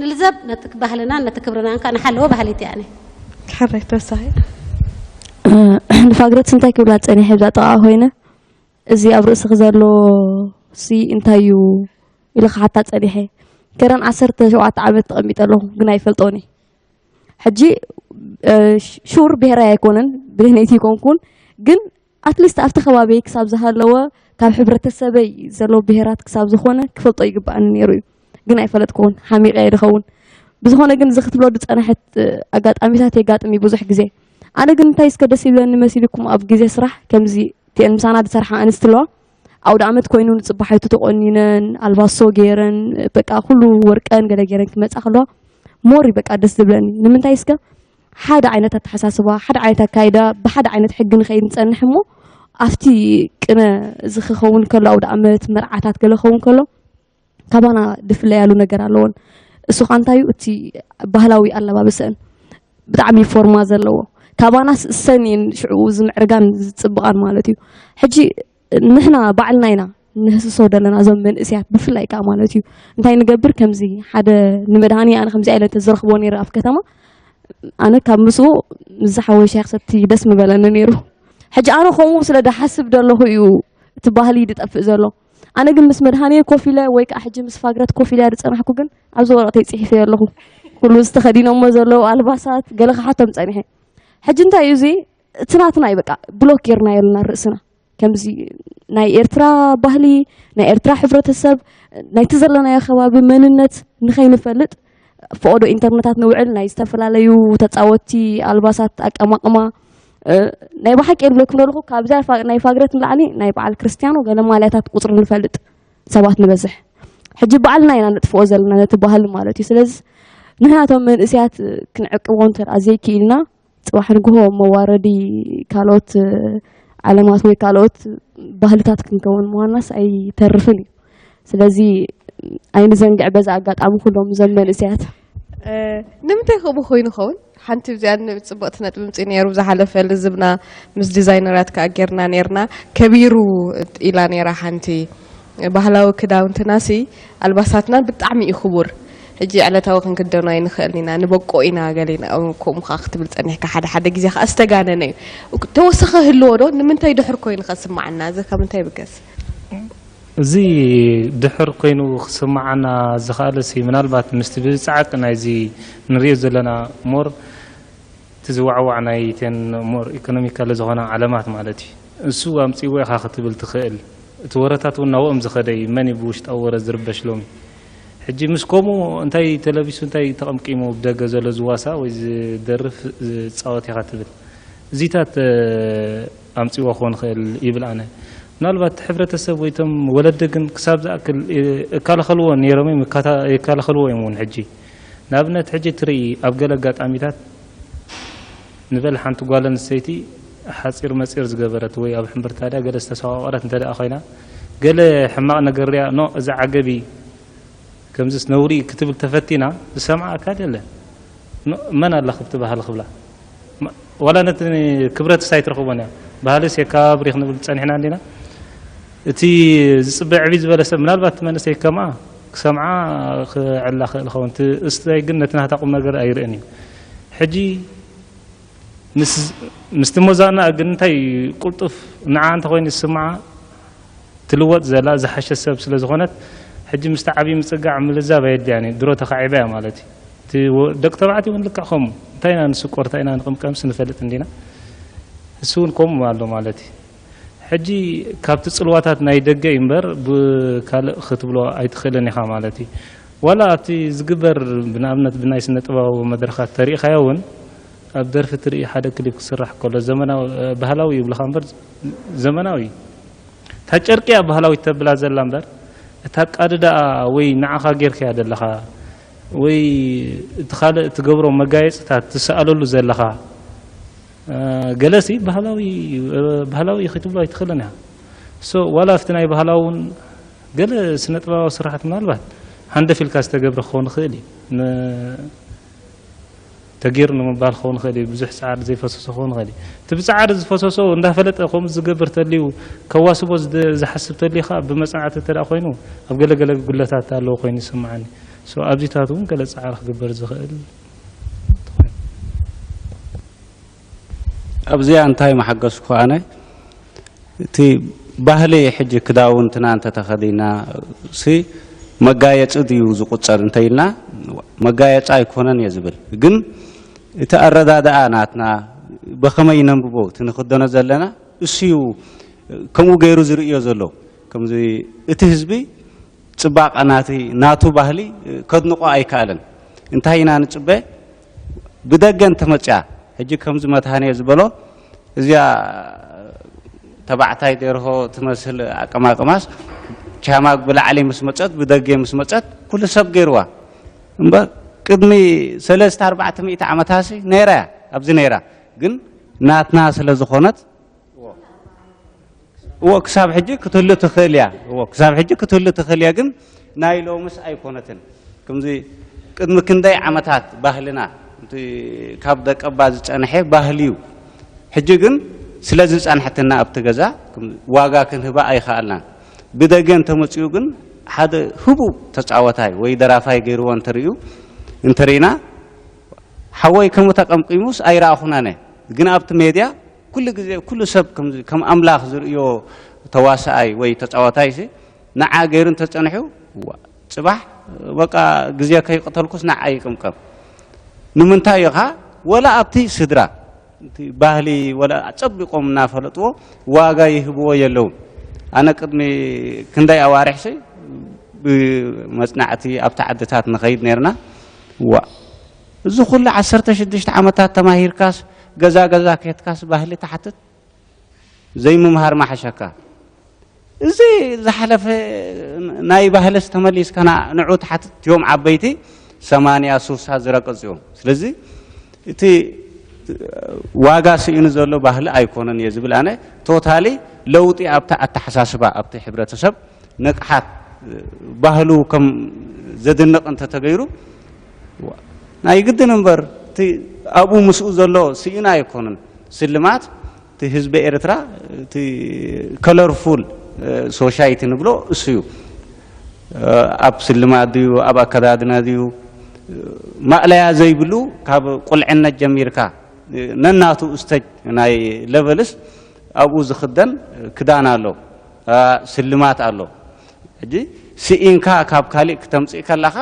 ንልዘብ ነቲ ባህልና፣ ነቲ ክብርና እንካ ንሓለዎ ባህሊ እቲ ኣነ። ሕራይ ተወሳኺ። እ፣ ንፋግረት እንታይ ክብላ ጸኒሐ ብዛ ጥቓ ኮይነ፣ እዚ ኣብ ርእስኺ ዘሎ ሲ እንታይ እዩ? ኢለ ክሓታ ጸኒሐ። ከረን ዓሰርተ ሸውዓተ ዓመት ተቐሚጠ ኣለኹ፣ ግን ኣይፈልጦን እየ። ሕጂ፣ እ፣ ሹር ብሄራይ ኣይኮነን፣ ብደህነይቲ ኣይኮንኩን፣ ግን ኣትሊስት ኣብቲ ከባቢይ ክሳብ ዝሃለወ፣ ካብ ሕብረተሰበይ ዘሎ ብሄራት ክሳብ ዝኾነ ክፈልጦ ይግባኣኒ ነይሩ እዩ። ግን ኣይፈለጥኩዎን፣ ሓሚቐ እየ ዝኸውን። ብዝኾነ ግን እዚ ክትብሎ ዝጸንሐት፣ እ፣ ኣጋጣሚታት የጋጥም እዩ ብዙሕ ግዜ። ኣነ ግን እንታይ እስከ ደስ ይብለኒ መሲልኩም፣ ኣብ ግዜ ስራሕ ከምዚ እቲአን ምሳና ዝሰርሓ ኣንስቲ ኣለዋ። ኣውደ ኣመት ኮይኑ ንጽባሓይቱ ተቆኒነን፣ ኣልባሶ ገይረን፣ በቃ ኩሉ ወርቀን ገለ ገይረን ክመጻ ከለዋ ሞር እዩ በቃ ደስ ዝብለኒ። ንምንታይ እስከ ሓደ ዓይነት ኣተሓሳስባ፣ ሓደ ዓይነት ኣካይዳ፣ ብሓደ ዓይነት ሕጊ ንኸይድ ንጸንሕ እሞ፣ ኣብቲ ቅነ እዚ ክኸውን ከሎ፣ ኣውደ ኣመት፣ መርዓታት ገለ ክኸውን ከሎ፣ ካባና ዝፍለያሉ ነገር ኣለዎን። እሱ ኸኣ እንታይ እዩ? እቲ ባህላዊ ኣለባብሰአን ብጣዕሚ ፎርማ ዘለዎ። ካባናስ እሰን እየን ሽዕኡ ዝምዕርጋን ዝጽብቓን ማለት እዩ። ሕጂ ንሕና ባዕልና ኢና ንህስሶ ዘለና እዞም መንእሰያት ብፍላይ ከኣ ማለት እዩ። እንታይ ንገብር ከምዚ ሓደ ንመድሃኒ ኣነ ከምዚ ኢለ እንተዝረኽቦ ነይረ ኣብ ከተማ፣ ኣነ ካብ ምስኡ ምስ ዝሓወይ ሻሂ ክሰቲ ደስ ምበለኒ ነይሩ። ሕጂ ኣነ ከምኡ ስለ ዝሓስብ ዘለኹ እዩ እቲ ባህሊ ዝጠፍእ ዘሎ። ኣነ ግን ምስ መድሃኒ ኮፍ ኢለ ወይ ከኣ ሕጂ ምስ ፋግረት ኮፍ ኢለ ዝጸናሕኩ ግን ኣብዚ ወረቐተይ ጽሒፈዮ ኣለኹ። ኩሉ ዝተኸዲኖሞ ዘለዉ ኣልባሳት ገለ ክሓቶም ጸኒሐ። ሕጂ እንታይ እዩ እዚ? እቲ ናትና እዩ በቃ ብሎክ ጌርናዮ ኣለና ርእስና። ከምዚ ናይ ኤርትራ ባህሊ፣ ናይ ኤርትራ ሕብረተሰብ፣ ናይቲ ዘለናዮ ከባቢ መንነት ንኸይንፈልጥ ፈቐዶ ኢንተርነታት ንውዕል፣ ናይ ዝተፈላለዩ ተጻወትቲ ኣልባሳት ኣቀማቕማ፣ እ፣ ናይ ብሓቂ የብለኩም ዘለኹ፣ ካብዛ ፋ-፣ ናይ ፋግረት ንላዕሊ ናይ በዓል ክርስትያኖ ገለ ማልያታት ቁጽሪ ንፈልጥ ሰባት ንበዝሕ። ሕጂ ባዕልና ኢና ነጥፍኦ ዘለና ነቲ ባህሊ ማለት እዩ። ስለዚ ንሕና እቶም መንእሰያት ክንዕቅቦ እንተ ደኣ ዘይክኢልና፣ ጽባሕ ንግሆ መዋረዲ ካልኦት ዓለማት ወይ ካልኦት ባህልታት ክንከውን ምዃንናስ ኣይተርፍን እዩ። ስለዚ ኣይንዘንግዕ በዚ ኣጋጣሚ ኩሎም እዞም መንእሰያት። እ፣ ንምንታይ ከምኡ ኮይኑ ኸውን? ሓንቲ እዚኣ ን-፣ ጽብቕቲ ነጥቢ ምጽእ ነይሩ፣ ዝሓለፈ ልዝብና ምስ ዲዛይነራት ከኣ ጌርና ነይርና፣ ከቢሩ ኢላ ነይራ ሓንቲ። ባህላዊ ክዳውንትናሲ ኣልባሳትና ብጣዕሚ እዩ ክቡር። ሕጂ ዕለታዊ ክንክደኖ ኣይንኽእልን ኢና፣ ንበቆ ኢና ገሊና፣ ከምኡ ከኣ ክትብል ጸኒሕካ፣ ሓደ ሓደ ግዜ ከኣ ዝተጋነነ እዩ። ተወሰኸ ህልዎ ዶ? ንምንታይ ድሑር ኮይኑ ከስምዓና? እዚ ካብ ምንታይ ይብገስ? እዚ ድሕር ኮይኑ ክስምዓና ዝኸኣለሲ፣ ምናልባት ምስቲ ብጻዕቂ ናይዚ ንሪኦ ዘለና ሞር እቲ ዝዋዕዋዕ ናይተን ሞር ኢኮኖሚካል ዝኾና ዓለማት ማለት እዩ። እሱ ኣምጺእዎ ኢኻ ክትብል ትኽእል። እቲ ወረታት እውን ናብኦም ዝኸደ እዩ። መን እዩ ብውሽጣዊ ወረ ዝርበሽ ሎሚ? ሕጂ ምስ ከምኡ እንታይ ተለቢሱ፣ እንታይ ተቐምቂሙ ብደገ ዘሎ ዝዋሳእ ወይ ዝደርፍ ዝጻወት ኢኻ ትብል? እዚታት ኣምጺእዎ ክኾን ይኽእል ይብል ኣነ። ምናልባት ሕብረተሰብ ወይ እቶም ወለዲ ግን ክሳብ ዝኣክል ይከላኸልዎ ነይሮም እዮም፣ ይከላኸልዎ እዮም እውን ሕጂ። ንኣብነት ሕጂ ትርኢ ኣብ ገለ ኣጋጣሚታት ንበል ሓንቲ ጓል ኣንስተይቲ ሓፂር መፂር ዝገበረት ወይ ኣብ ሕምብርታ ድያ ገለ ዝተሰቋቆረት እንተ ደኣ ኮይና፣ ገለ ሕማቕ ነገር ሪኣ፣ ኖ፣ እዚ ዓገብ እዩ፣ ከምዚስ ነውሪ እዩ ክትብል ተፈቲና፣ ዝሰምዓ ኣካል የለን። ኖ፣ መን ኣላ ክብቲ ባህሊ ክብላ? ማ-፣ ዋላ ነቲ ክብረትስ ኣይትረኽቦን እያ። ባህልስ የከባብር እዩ ክንብል ጸኒሕና እንዲና? እቲ ዝጽበ ዕብይ ዝበለ ሰብ፣ ምናልባት እቲ መንእሰይ ከምኣ ክሰምዓ ክዕላ ክእል ይኸውን። እቲ እስተይ ግን ነቲ ናታ ቁም ነገር ኣይርእን እዩ። ሕጂ ምስ፣ ምስቲ ሞዛና ግን እንታይ ቁልጡፍ ንዓ እንተኾይኑ ዝስምዓ ትልወጥ ዘላ ዝሓሸ ሰብ ስለ ዝኾነት፣ ሕጂ ምስቲ ዓብዪ ምጽጋዕ ምልዛብ ኣየድልያን እዩ። ድሮ ተኻዒባ እያ ማለት እዩ። እቲ ወ-፣ ደቂ ተባዕትዮ እውን ልክዕ ከምኡ። እንታይ ኢና ንስቆር፣ እንታይ ኢና ንቕምቀምስ ንፈልጥ እንዲና። እሱ እውን ከምኡ ኣሎ ማለት እዩ። ሕጂ ካብቲ ጽልዋታት ናይ ደገ እዩ እምበር፣ ብካልእ ክትብሎ ኣይትኽእልን ኢኻ ማለት እዩ። ዋላ ኣብቲ ዝግበር፣ ብንኣብነት ብናይ ስነ ጥበባዊ መድረኻት ተሪኢኻዮ እውን፣ ኣብ ደርፊ ትርኢ ሓደ ክሊፕ ክስራሕ ከሎ ዘመናዊ፣ ባህላዊ ይብልኻ እምበር ዘመናዊ እዩ። እታ ጨርቂ እያ ባህላዊት ተብላ ዘላ እምበር፣ እታ ቃዲ ደኣ ወይ ንዓኻ ጌርካያ ዘለኻ ወይ እቲ ካልእ ትገብሮ መጋየጽታት ትስኣለሉ ዘለኻ፣ እ፣ ገለሲ ባህላዊ፣ እ፣ ባህላዊ እዩ ክትብሎ ኣይትኽእልን ኢኻ። ሶ ዋላ ኣብቲ ናይ ባህላዊ እውን ገለ ስነ ጥበባዊ ስራሓት ምናልባት ሃንደፍ ኢልካ ዝተገብረ ክኸውን ይኽእል እዩ። ን-፣ ተገይሩ ንምባል ክኸውን ይኽእል እዩ። ብዙሕ ጻዕሪ ዘይፈሰሶ ክኸውን ይኽእል እዩ። እቲ ብጻዕሪ ዝፈሰሶ እንዳፈለጠ ከምኡ ዝገብር ተልዩ፣ ከዋስቦ ዝደ-፣ ዝሓስብ ተልዩ ኸኣ ብመጽናዕቲ እንተ ደኣ ኮይኑ፣ ኣብ ገለ ገለ ጉድለታት ኣለዎ ኮይኑ ይስምዓኒ። ሶ ኣብዚታት እውን ገለ ጻዕሪ ክግበር ዝኽእል። ኣብዚኣ እንታይ መሓገዝኩ ኣነ? እቲ ባህሊ ሕጂ ክዳውንትና እንተተኸዲና ሲ መጋየጺ ድዩ ዝቁጸር እንተኢልና፣ መጋየጺ ኣይኮነን እየ ዝብል። ግን እቲ ኣረዳድኣ ናትና ብኸመይ ነንብቦ፣ እቲ ንኽደኖ ዘለና እሱ እዩ ከምኡ ገይሩ ዝርእዮ ዘሎ። ከምዚ እቲ ህዝቢ ጽባቐ ናቲ፣ ናቱ ባህሊ ከድንቖ ኣይከኣለን። እንታይ ኢና ንጽበ? ብደገ እንተመጽያ፣ ሕጂ ከምዚ መትሃንየ ዝበሎ፣ እዚኣ ተባዕታይ ደርሆ ትመስል ኣቀማቅማስ፣ ቻማግ ብላዕሊ ምስ መጸት፣ ብደገ ምስ መጸት፣ ኩሉ ሰብ ገይርዋ። እምበር ቅድሚ ሰለስተ ኣርባዕተ ሚእቲ ዓመታሲ ነይራ እያ፣ ኣብዚ ነይራ። ግን ናትና ስለ ዝኾነት፣ እዎ፣ ክሳብ ሕጂ ክትህሉ ትኽእል እያ። እዎ፣ ክሳብ ሕጂ ክትህሉ ትኽእል እያ፣ ግን ናይ ሎምስ ኣይኮነትን። ከምዚ ቅድሚ ክንደይ ዓመታት ባህልና፣ እቲ ካብ ደቀባ ዝጸንሐ ባህሊ እዩ። ሕጂ ግን ስለ ዝጸንሐትና ኣብቲ ገዛ፣ ከም ዋጋ ክንህባ ኣይኸኣልናን። ብደገ እንተመጺኡ ግን ሓደ ህቡብ ተጻዋታይ ወይ ደራፋይ ገይርዎ እንተርእዩ፣ እንተርኢና፣ ሓወይ ከምኡ ተቀምቂሙስ ኣይረኣኹን ኣነ። ግን ኣብቲ ሜድያ ኩሉ ግዜ ኩሉ ሰብ ከም፣ ከም ኣምላኽ ዝርእዮ ተዋሳኣይ ወይ ተጻዋታይ ሲ ንዓ ገይሩ እንተጸንሑ፣ ዋ፣ ጽባሕ በቃ ግዜ ከይቀተልኩስ ንዓ ይቅምቀም። ንምንታይ ኢኻ? ወላ ኣብቲ ስድራ፣ እቲ ባህሊ ወላ ጸቢቆም እናፈለጥዎ ዋጋ ይህብዎ የለውን። ኣነ ቅድሚ ክንደይ ኣዋርሕሲ ብመጽናዕቲ ኣብቲ ዓድታት ንኸይድ ነርና። ዋ፣ እዚ ኩሉ ዓሰርተ ሽዱሽተ ዓመታት ተማሂርካስ፣ ገዛ ገዛ ከድካስ ባህሊ ትሓትት? ዘይምምሃር ምሓሸካ። እዚ ዝሓለፈ ናይ ባህልስ ተመሊስካ ና-፣ ንዑ ትሓትት እዮም ዓበይቲ ሰማንያ ሱሳ ዝረቀጹ እዮም። ስለዚ እቲ ዋጋ ስኢኑ ዘሎ ባህሊ ኣይኮነን እየ ዝብል ኣነ። ቶታሊ ለውጢ ኣብቲ ኣተሓሳስባ፣ ኣብቲ ሕብረተሰብ ንቕሓት፣ ባህሉ ከም ዘድንቕ እንተተገይሩ፣ ናይ ግድን እምበር፣ እቲ ኣብኡ ምስኡ ዘሎ ስኢኑ ኣይኮነን። ስልማት እቲ ህዝቢ ኤርትራ፣ እቲ ከለርፉል ሶሻይቲ ንብሎ እሱ እዩ። ኣብ ስልማት ድዩ፣ ኣብ ኣከዳድና ድዩ፣ ማእለያ ዘይብሉ፣ ካብ ቁልዕነት ጀሚርካ ነናቱ ስተጅ ናይ ለቨልስ ኣብኡ ዝኽደን ክዳን ኣሎ፣ ስልማት ኣሎ። ሕጂ ስኢንካ ካብ ካሊእ ክተምፅእ ከለኻ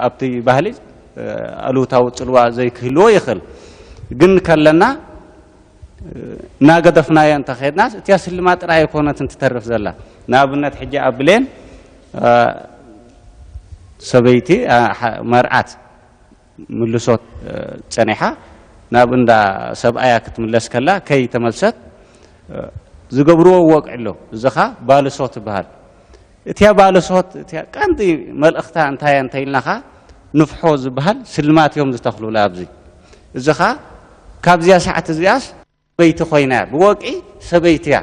ኣብቲ ባህሊ ኣሉታዊ ፅልዋ ዘይክህልዎ ይኽእል። ግን ከለና እናገደፍናዮ እንተኸድናስ እቲያ ስልማ ጥራይ ኣይኮነትን ትተርፍ ዘላ። ንኣብነት ሕጂ ኣብ ብሌን ሰበይቲ መርዓት ምልሶት ጸኒሓ ናብ እንዳ ሰብኣያ ክትምለስ ከላ ከይተመልሰት ዝገብርዎ ወግዒ ኣሎ። እዚ ኸኣ ባልሶ ትበሃል። እቲያ ባልሶት እቲያ ቀንዲ መልእኽታ እንታይ እያ እንተኢልናኻ ንፍሖ ዝበሃል ስልማት እዮም ዝተኽሉላ ኣብዚ። እዚ ኸኣ ካብዚያ ሰዓት እዚኣስ ሰበይቲ ኮይና እያ። ብወግዒ ሰበይቲ እያ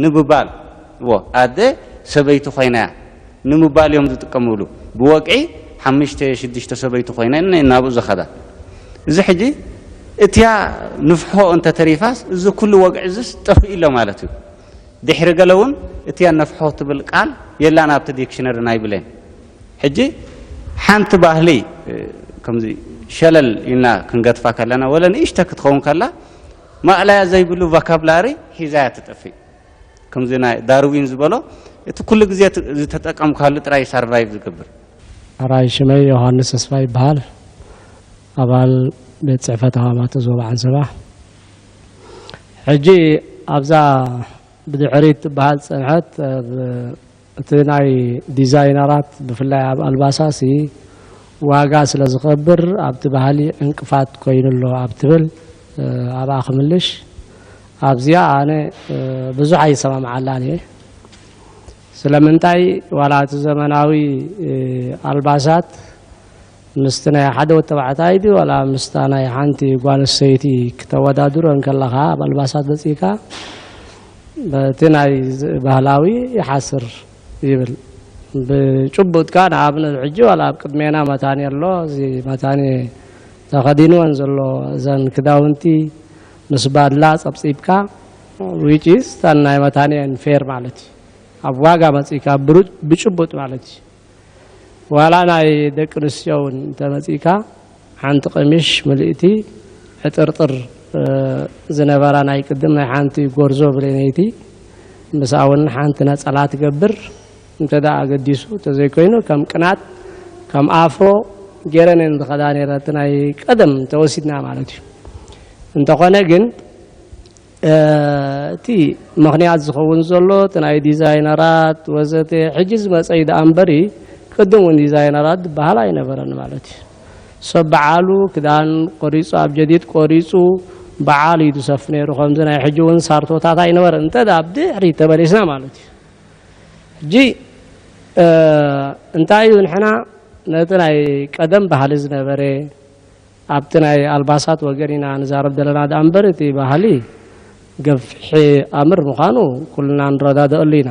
ንምባል፣ እዎ፣ ኣደ ሰበይቲ ኮይና እያ ንምባል እዮም ዝጥቀምሉ። ብወግዒ ሓሙሽተ ሽዱሽተ ሰበይቲ ኮይነን እየን ናብኡ ዝኸዳ። እዚ ሕጂ እቲያ ንፍሖ እንተተሪፋስ እዚ ኩሉ ወግዒ እዚስ ጠፊኡ ኣሎ ማለት እዩ። ድሕሪ ገለ እውን እቲያ ነፍሖ ትብል ቃል የላን ኣብቲ ዲክሽነሪ ናይ ብሌን። ሕጂ ሓንቲ ባህሊ ከምዚ ሸለል ኢልና ክንገድፋ ከለና ወለ ንእሽተ ክትኸውን ከላ ማእለያ ዘይብሉ ቫካብላሪ ሒዛ እያ ትጠፍእ። ከምዚ ናይ ዳርዊን ዝበሎ እቲ ኩሉ ግዜ ት- ዝተጠቀምካሉ ጥራይ ሳርቫይቭ ዝገብር። ሕራይ ሽመይ ዮሃንስ ተስፋ ይበሃል። ኣባል ቤት ጽሕፈት ሃዋማት ዞባ ዓንሰባ። ሕጂ ኣብዛ ብድሕሪት ትበሃል ጸንሐት ኣብ እቲ ናይ ዲዛይነራት ብፍላይ ኣብ ኣልባሳሲ ዋጋ ስለ ዝኸብር ኣብቲ ባህሊ ዕንቅፋት ኮይኑ ኣሎ ኣብ ትብል ኣብኣ ክምልሽ። ኣብዚኣ ኣነ ብዙሕ ኣይሰማምዓላን እየ። ስለምንታይ ዋላ እቲ ዘመናዊ ኣልባሳት ምስቲ ናይ ሓደ ወዲ ተባዕታይ ድዩ ዋላ ምስታ ናይ ሓንቲ ጓል ኣንስተይቲ ክተወዳድሮ እንከለኻ ኣብ ኣልባሳት መጺእካ በቲ ናይ ዝ- ባህላዊ ይሓስር ይብል። ብጭቡጥካ ንኣብነት ሕጂ ዋላ ኣብ ቅድሜና መታኒ ኣሎ፣ እዚ መታኒ ተኸዲንወን ዘሎ እዘን ክዳውንቲ ምስ ባድላ ጸብጺብካ which is እተን ናይ መታኒ ፌር ማለት እዩ። ኣብ ዋጋ መጺእካ ብሩ- ብጭቡጥ ማለት እዩ። ዋላ ናይ ደቂ ኣንስትዮ እውን እንተመጺእካ ሓንቲ ቀሚሽ ምልእቲ ዕጥርጥር ዝነበራ ናይ ቅድም ናይ ሓንቲ ጎርዞ ብሌነይቲ ምስኣ እውን ሓንቲ ነጸላ ትገብር እንተ ደኣ ኣገዲሱ እንተዘይኮይኑ ከም ቅናት ከም ኣፍሮ ገይረን እየን ዝኸዳ ነይረ እቲ ናይ ቀደም ተወሲድና ማለት እዩ። እንተኾነ ግን እቲ ምኽንያት ዝኸውን ዘሎ እቲ ናይ ዲዛይነራት ወዘተ ሕጂ ዝመፀ እዩ ደኣ እምበሪ ቅድም እውን ዲዛይነራት ዝበሃል ኣይነበረን ማለት እዩ። ሰብ በዓሉ ክዳን ቆሪፁ ኣብ ጀዲድ ቆሪፁ በዓል እዩ ዝሰፍ ነይሩ። ከምዚ ናይ ሕጂ እውን ሳርቶታት ኣይነበረን እንተ ደኣ ብድሕሪ ተመሊስና ማለት እዩ። ሕጂ እንታይ እዩ ንሕና ነቲ ናይ ቀደም ባህሊ ዝነበረ ኣብቲ ናይ ኣልባሳት ወገን ኢና ንዛረብ ዘለና ደኣ እምበር እቲ ባህሊ ገፍሒ ኣምር ምዃኑ ኩልና ንረዳደኣሉ ኢና።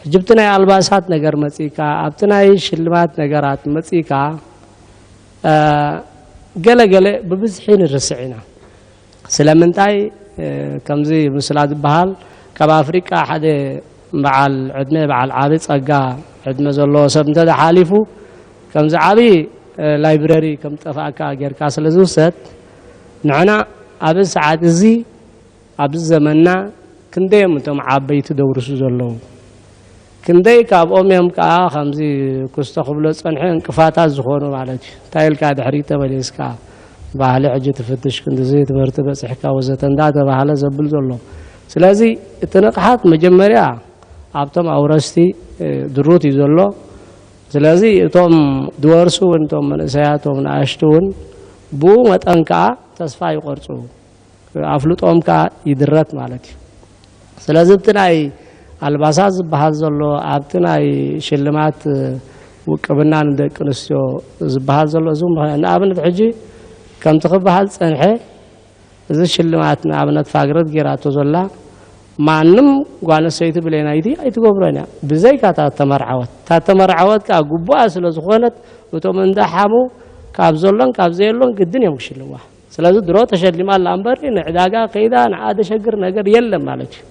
ሕጂ ብቲ ናይ ኣልባሳት ነገር መጺእካ ኣብቲ ናይ ሽልማት ነገራት መጺእካ ገለ ገለ ብብዝሒ ንርስዕ ኢና። ስለምንታይ ከምዚ ምስላ ዝበሃል ካብ ኣፍሪቃ ሓደ በዓል ዕድመ በዓል ዓቢ ጸጋ ዕድመ ዘለዎ ሰብ እንተ ሓሊፉ ከምዚ ዓቢ ላይብረሪ ከም ጠፋእካ ጌርካ ስለ ዝውሰድ ንሕና ኣብዚ ሰዓት እዚ ኣብዚ ዘመንና ክንደይ እዮም እቶም ዓበይቲ ደውርሱ ዘለዉ። ክንደይ ካብኦም እዮም ከኣ ከምዚ ኩስቶ ክብሎ ዝጸንሐ እንቅፋታት ዝኾኑ ማለት እዩ። እንታይ ኢልካ ድሕሪት ተመሊስካ ባህሊ ሕጂ ትፍትሽ ክንድዚ ትምህርቲ በጺሕካ ወዘተ እንዳተባህለ ዘብል ዘሎ። ስለዚ እቲ ንቕሓት መጀመርያ ኣብቶም ኣውረስቲ ድሩት እዩ ዘሎ። ስለዚ እቶም ድወርሱ እውን እቶም መንእሰያት እቶም ንኣሽቱ እውን ብኡ መጠን ከኣ ተስፋ ይቆርጹ። ኣፍልጦም ከኣ ይድረት ማለት እዩ። ስለዚ ኣብቲ ናይ ኣልባሳት ዝበሃል ዘሎ ኣብቲ ናይ ሽልማት ውቅብና ንደቂ ኣንስትዮ ዝበሃል ዘሎ እዚ ንኣብነት ሕጂ ከምቲ ክበሃል ዝፀንሐ እዚ ሽልማት ንኣብነት ፋግረት ጌራቶ ዘላ ማንም ጓል ኣንስተይቲ ብሌናይቲ ኣይትገብሮን እያ ብዘይካ እታ ተመርዓወት። እታ ተመርዓወት ከኣ ግቡኣ ስለ ዝኾነት እቶም እንዳሓሙ ካብ ዘሎን ካብ ዘየሎን ግድን እዮም ክሽልዋ። ስለዚ ድሮ ተሸሊማ ኣላ እምበር ንዕዳጋ ከይዳ ንዓ ደሸግር ነገር የለን ማለት እዩ።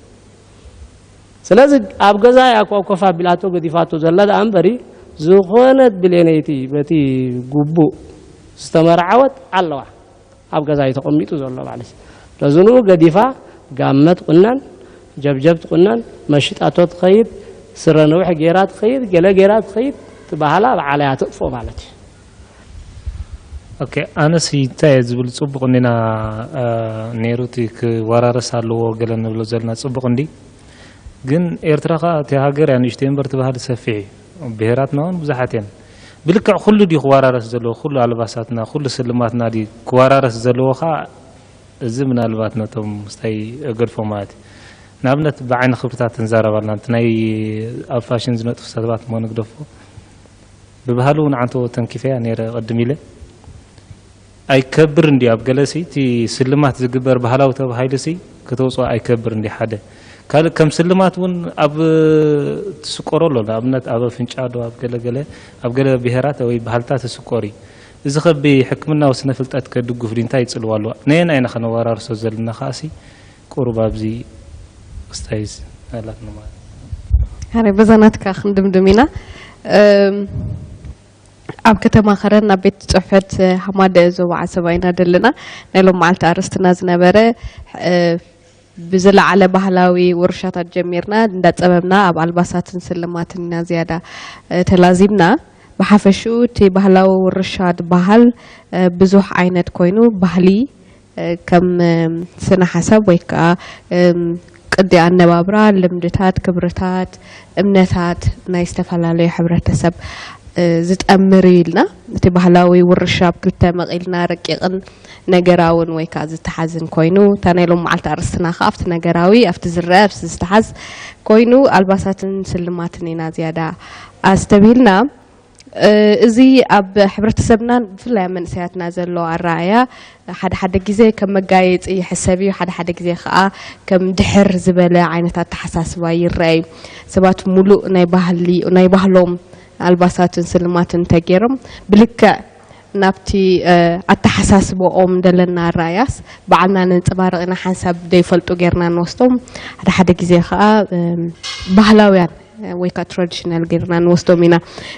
ስለዚ ኣብ ገዛ እያ ኮ ኮፍ ኣቢላቶ ገዲፋቶ ዘላ ደኣ እምበሪ ዝኾነት ብሌነይቲ በቲ ግቡእ ዝተመርዓወት ኣለዋ ኣብ ገዛ እዩ ተቐሚጡ ዘሎ ማለት እዩ። ስለዚ ንኡ ገዲፋ ጋመ ትቑነን፣ ጀብጀብ ትቑነን፣ መሽጣቶ ትኸይድ፣ ስረ ነዊሕ ገይራ ትኸይድ፣ ገለ ገይራ ትኸይድ፣ እቲ ባህላ ብዓለያ ተጥፎ ማለት እዩ። ኦኬ፣ ኣነስ እንታይ እየ ዝብል፣ ጽቡቕ እንዲና ነይሩ፣ እቲ ክወራረስ ኣለዎ ገለ ንብሎ ዘለና ጽቡቕ እንዲ። ግን ኤርትራ ኸኣ እቲ ሃገር እያ ንእሽተይ እምበር እቲ ባህሊ ሰፊሕ እዩ። ብሄራትና እውን ብዙሓት እየን። ብልክዕ ኩሉ ድዩ ክወራረስ ዘለዎ? ኩሉ ኣልባሳትና፣ ኩሉ ስልማትና ድዩ ክወራረስ ዘለዎ? ኸኣ እዚ ምናልባት ነቶም ምስታይ እገድፎ ማለት እዩ። ንኣብነት ብዓይኒ ክብርታት ንዛረብ ኣለና። እቲ ናይ ኣብ ፋሽን ዝነጥፉ ሰባት እሞ ንግደፎ። ብባህሊ እውን ዓንቶ ተንኪፈያ ነይረ ቅድም ኢለ። ኣይከብር እንዲ ኣብ ገለሲ እቲ ስልማት ዝግበር ባህላዊ ተባሂሉሲ ክተውፅኦ ኣይከብር እንዲ ሓደ ካልእ ከም ስልማት እውን ኣብ ትስቆሮ ኣሎ። ንኣብነት ኣብ ኣፍንጫ ዶ ኣብ ገለ ገለ ኣብ ገለ ብሄራት ወይ ባህልታት ትስቆር እዩ። እዚ ከ ብሕክምናዊ ስነ ፍልጠት ከድጉፍ ድዩ? እንታይ ይፅልዋ ኣለዋ? ነየናይ ኢና ከነወራርሶ ዘለና ከኣሲ ቁሩብ ኣብዚ ስታይዝ ኣላትና ማለት ሀረ በዛ ናትካ ክንድምድም ኢና። እም፣ ኣብ ከተማ ከረን ኣብ ቤት ጽሕፈት ሃማደ ዞባ ዓሰባ ኢና ዘለና። ናይ ሎም መዓልቲ ኣርእስትና ዝነበረ እ፣ ብዝለዓለ ባህላዊ ውርሻታት ጀሚርና እንዳጸበብና ኣብ ኣልባሳትን ስልማትን ኢና ዝያዳ እ፣ ተላዚብና። ብሓፈሽኡ እቲ ባህላዊ ውርሻ ዝበሃል እ፣ ብዙሕ ዓይነት ኮይኑ ባህሊ እ፣ ከም እም፣ ስነ ሓሳብ ወይ ከዓ እም፣ ቅዲ ኣነባብራ፣ ልምድታት፣ ክብርታት፣ እምነታት ናይ ዝተፈላለዩ ሕብረተሰብ እ፣ ዝጠምር እዩ ኢልና እቲ ባህላዊ ውርሻ ኣብ ክልተ መቒልና ረቂቕን ነገራውን ወይ ከዓ ዝተሓዝን ኮይኑ እታ ናይ ሎም መዓልቲ ኣርእስትና ከዓ ኣብቲ ነገራዊ ኣብቲ ዝረአ ኣብቲ ዝተሓዝ ኮይኑ ኣልባሳትን ስልማትን ኢና ዝያዳ ኣስተብሂልና። እ፣ እዚ ኣብ ሕብረተሰብናን ብፍላይ ኣብ መንእሰያትና ዘሎ ኣረኣእያ ሓደ ሓደ ግዜ ከም መጋየፂ ይሕሰብ እዩ፣ ሓደ ሓደ ግዜ ከዓ ከም ድሕር ዝበለ ዓይነት ኣተሓሳስባ ይረአ እዩ። ሰባት ሙሉእ ናይ ባህሊ ናይ ባህሎም ኣልባሳትን ስልማትን እንተገይሮም ብልክዕ ናብቲ እ፣ ኣተሓሳስባኦም ዘለና ኣረኣእያስ ባዕልና ነንፀባርቕ ኢና ሓንሳብ ዘይፈልጡ ጌርና ንወስዶም፣ ሓደ ሓደ ግዜ ከዓ እ፣ ባህላውያን ወይ ከዓ ትራዲሽናል ጌርና ንወስዶም ኢና።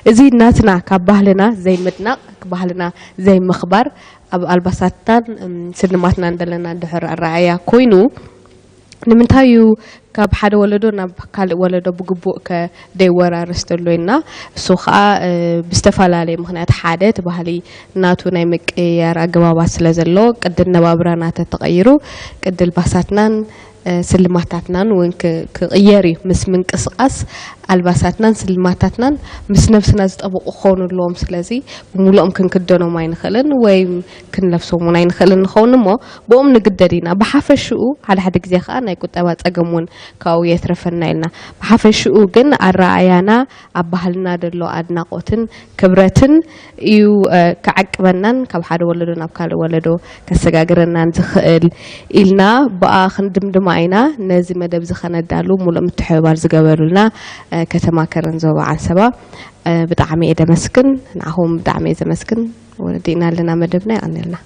እዚ ናትና ካብ ባህልና ዘይምድናቕ ባህልና ዘይምኽባር ኣብ ኣልባሳትናን እም፣ ስልማትናን ዘለና ድሕር ኣረኣእያ ኮይኑ ንምንታይ እዩ ካብ ሓደ ወለዶ ናብ ካልእ ወለዶ ብግቡእ ከ ደይወራረስ ዘሎ ኢልና እሱ ከዓ እ፣ ብዝተፈላለየ ምክንያት ሓደ እቲ ባህሊ ናቱ ናይ ምቅያር ኣገባባት ስለ ዘሎ ቅዲ ኣነባብራና ተተቐይሩ ቅዲ ኣልባሳትናን እ፣ ስልማታትናን እውን ክ- ክቕየር እዩ። ምስ ምንቅስቓስ ኣልባሳትናን ስልማታትናን ምስ ነብስና ዝጠበቑ ክኾኑ ኣለዎም። ስለዚ ብሙሉኦም ክንክደኖም ኣይንኽእልን ወይ ክንለብሶም እውን ኣይንኽእልን ንኸውን እሞ ብኦም ንግደድ ኢና። ብሓፈሽኡ ሓደ ሓደ ግዜ ከዓ ናይ ቁጠባ ፀገም እውን ካብኡ የትረፈና ኢልና። ብሓፈሽኡ ግን ኣረኣእያና ኣብ ባህልና ዘሎ ኣድናቖትን ክብረትን እዩ እ፣ ክዓቅበናን ካብ ሓደ ወለዶ ናብ ካልእ ወለዶ ከሰጋግረናን ዝኽእል ኢልና ብኣ ክንድምድማ ኢና። ነዚ መደብ እዚ ከነዳሉ ሙሉእ ምትሕብባር ዝገበሩልና እ፣ ከተማ ከረን ዞባ ዓንሰባ እ፣ ብጣዕሚ እየ ደመስግን። ንዓኹም ብጣዕሚ እየ ዘመስግን። ወዲእና ኣለና መደብና፣ የቐንየልና።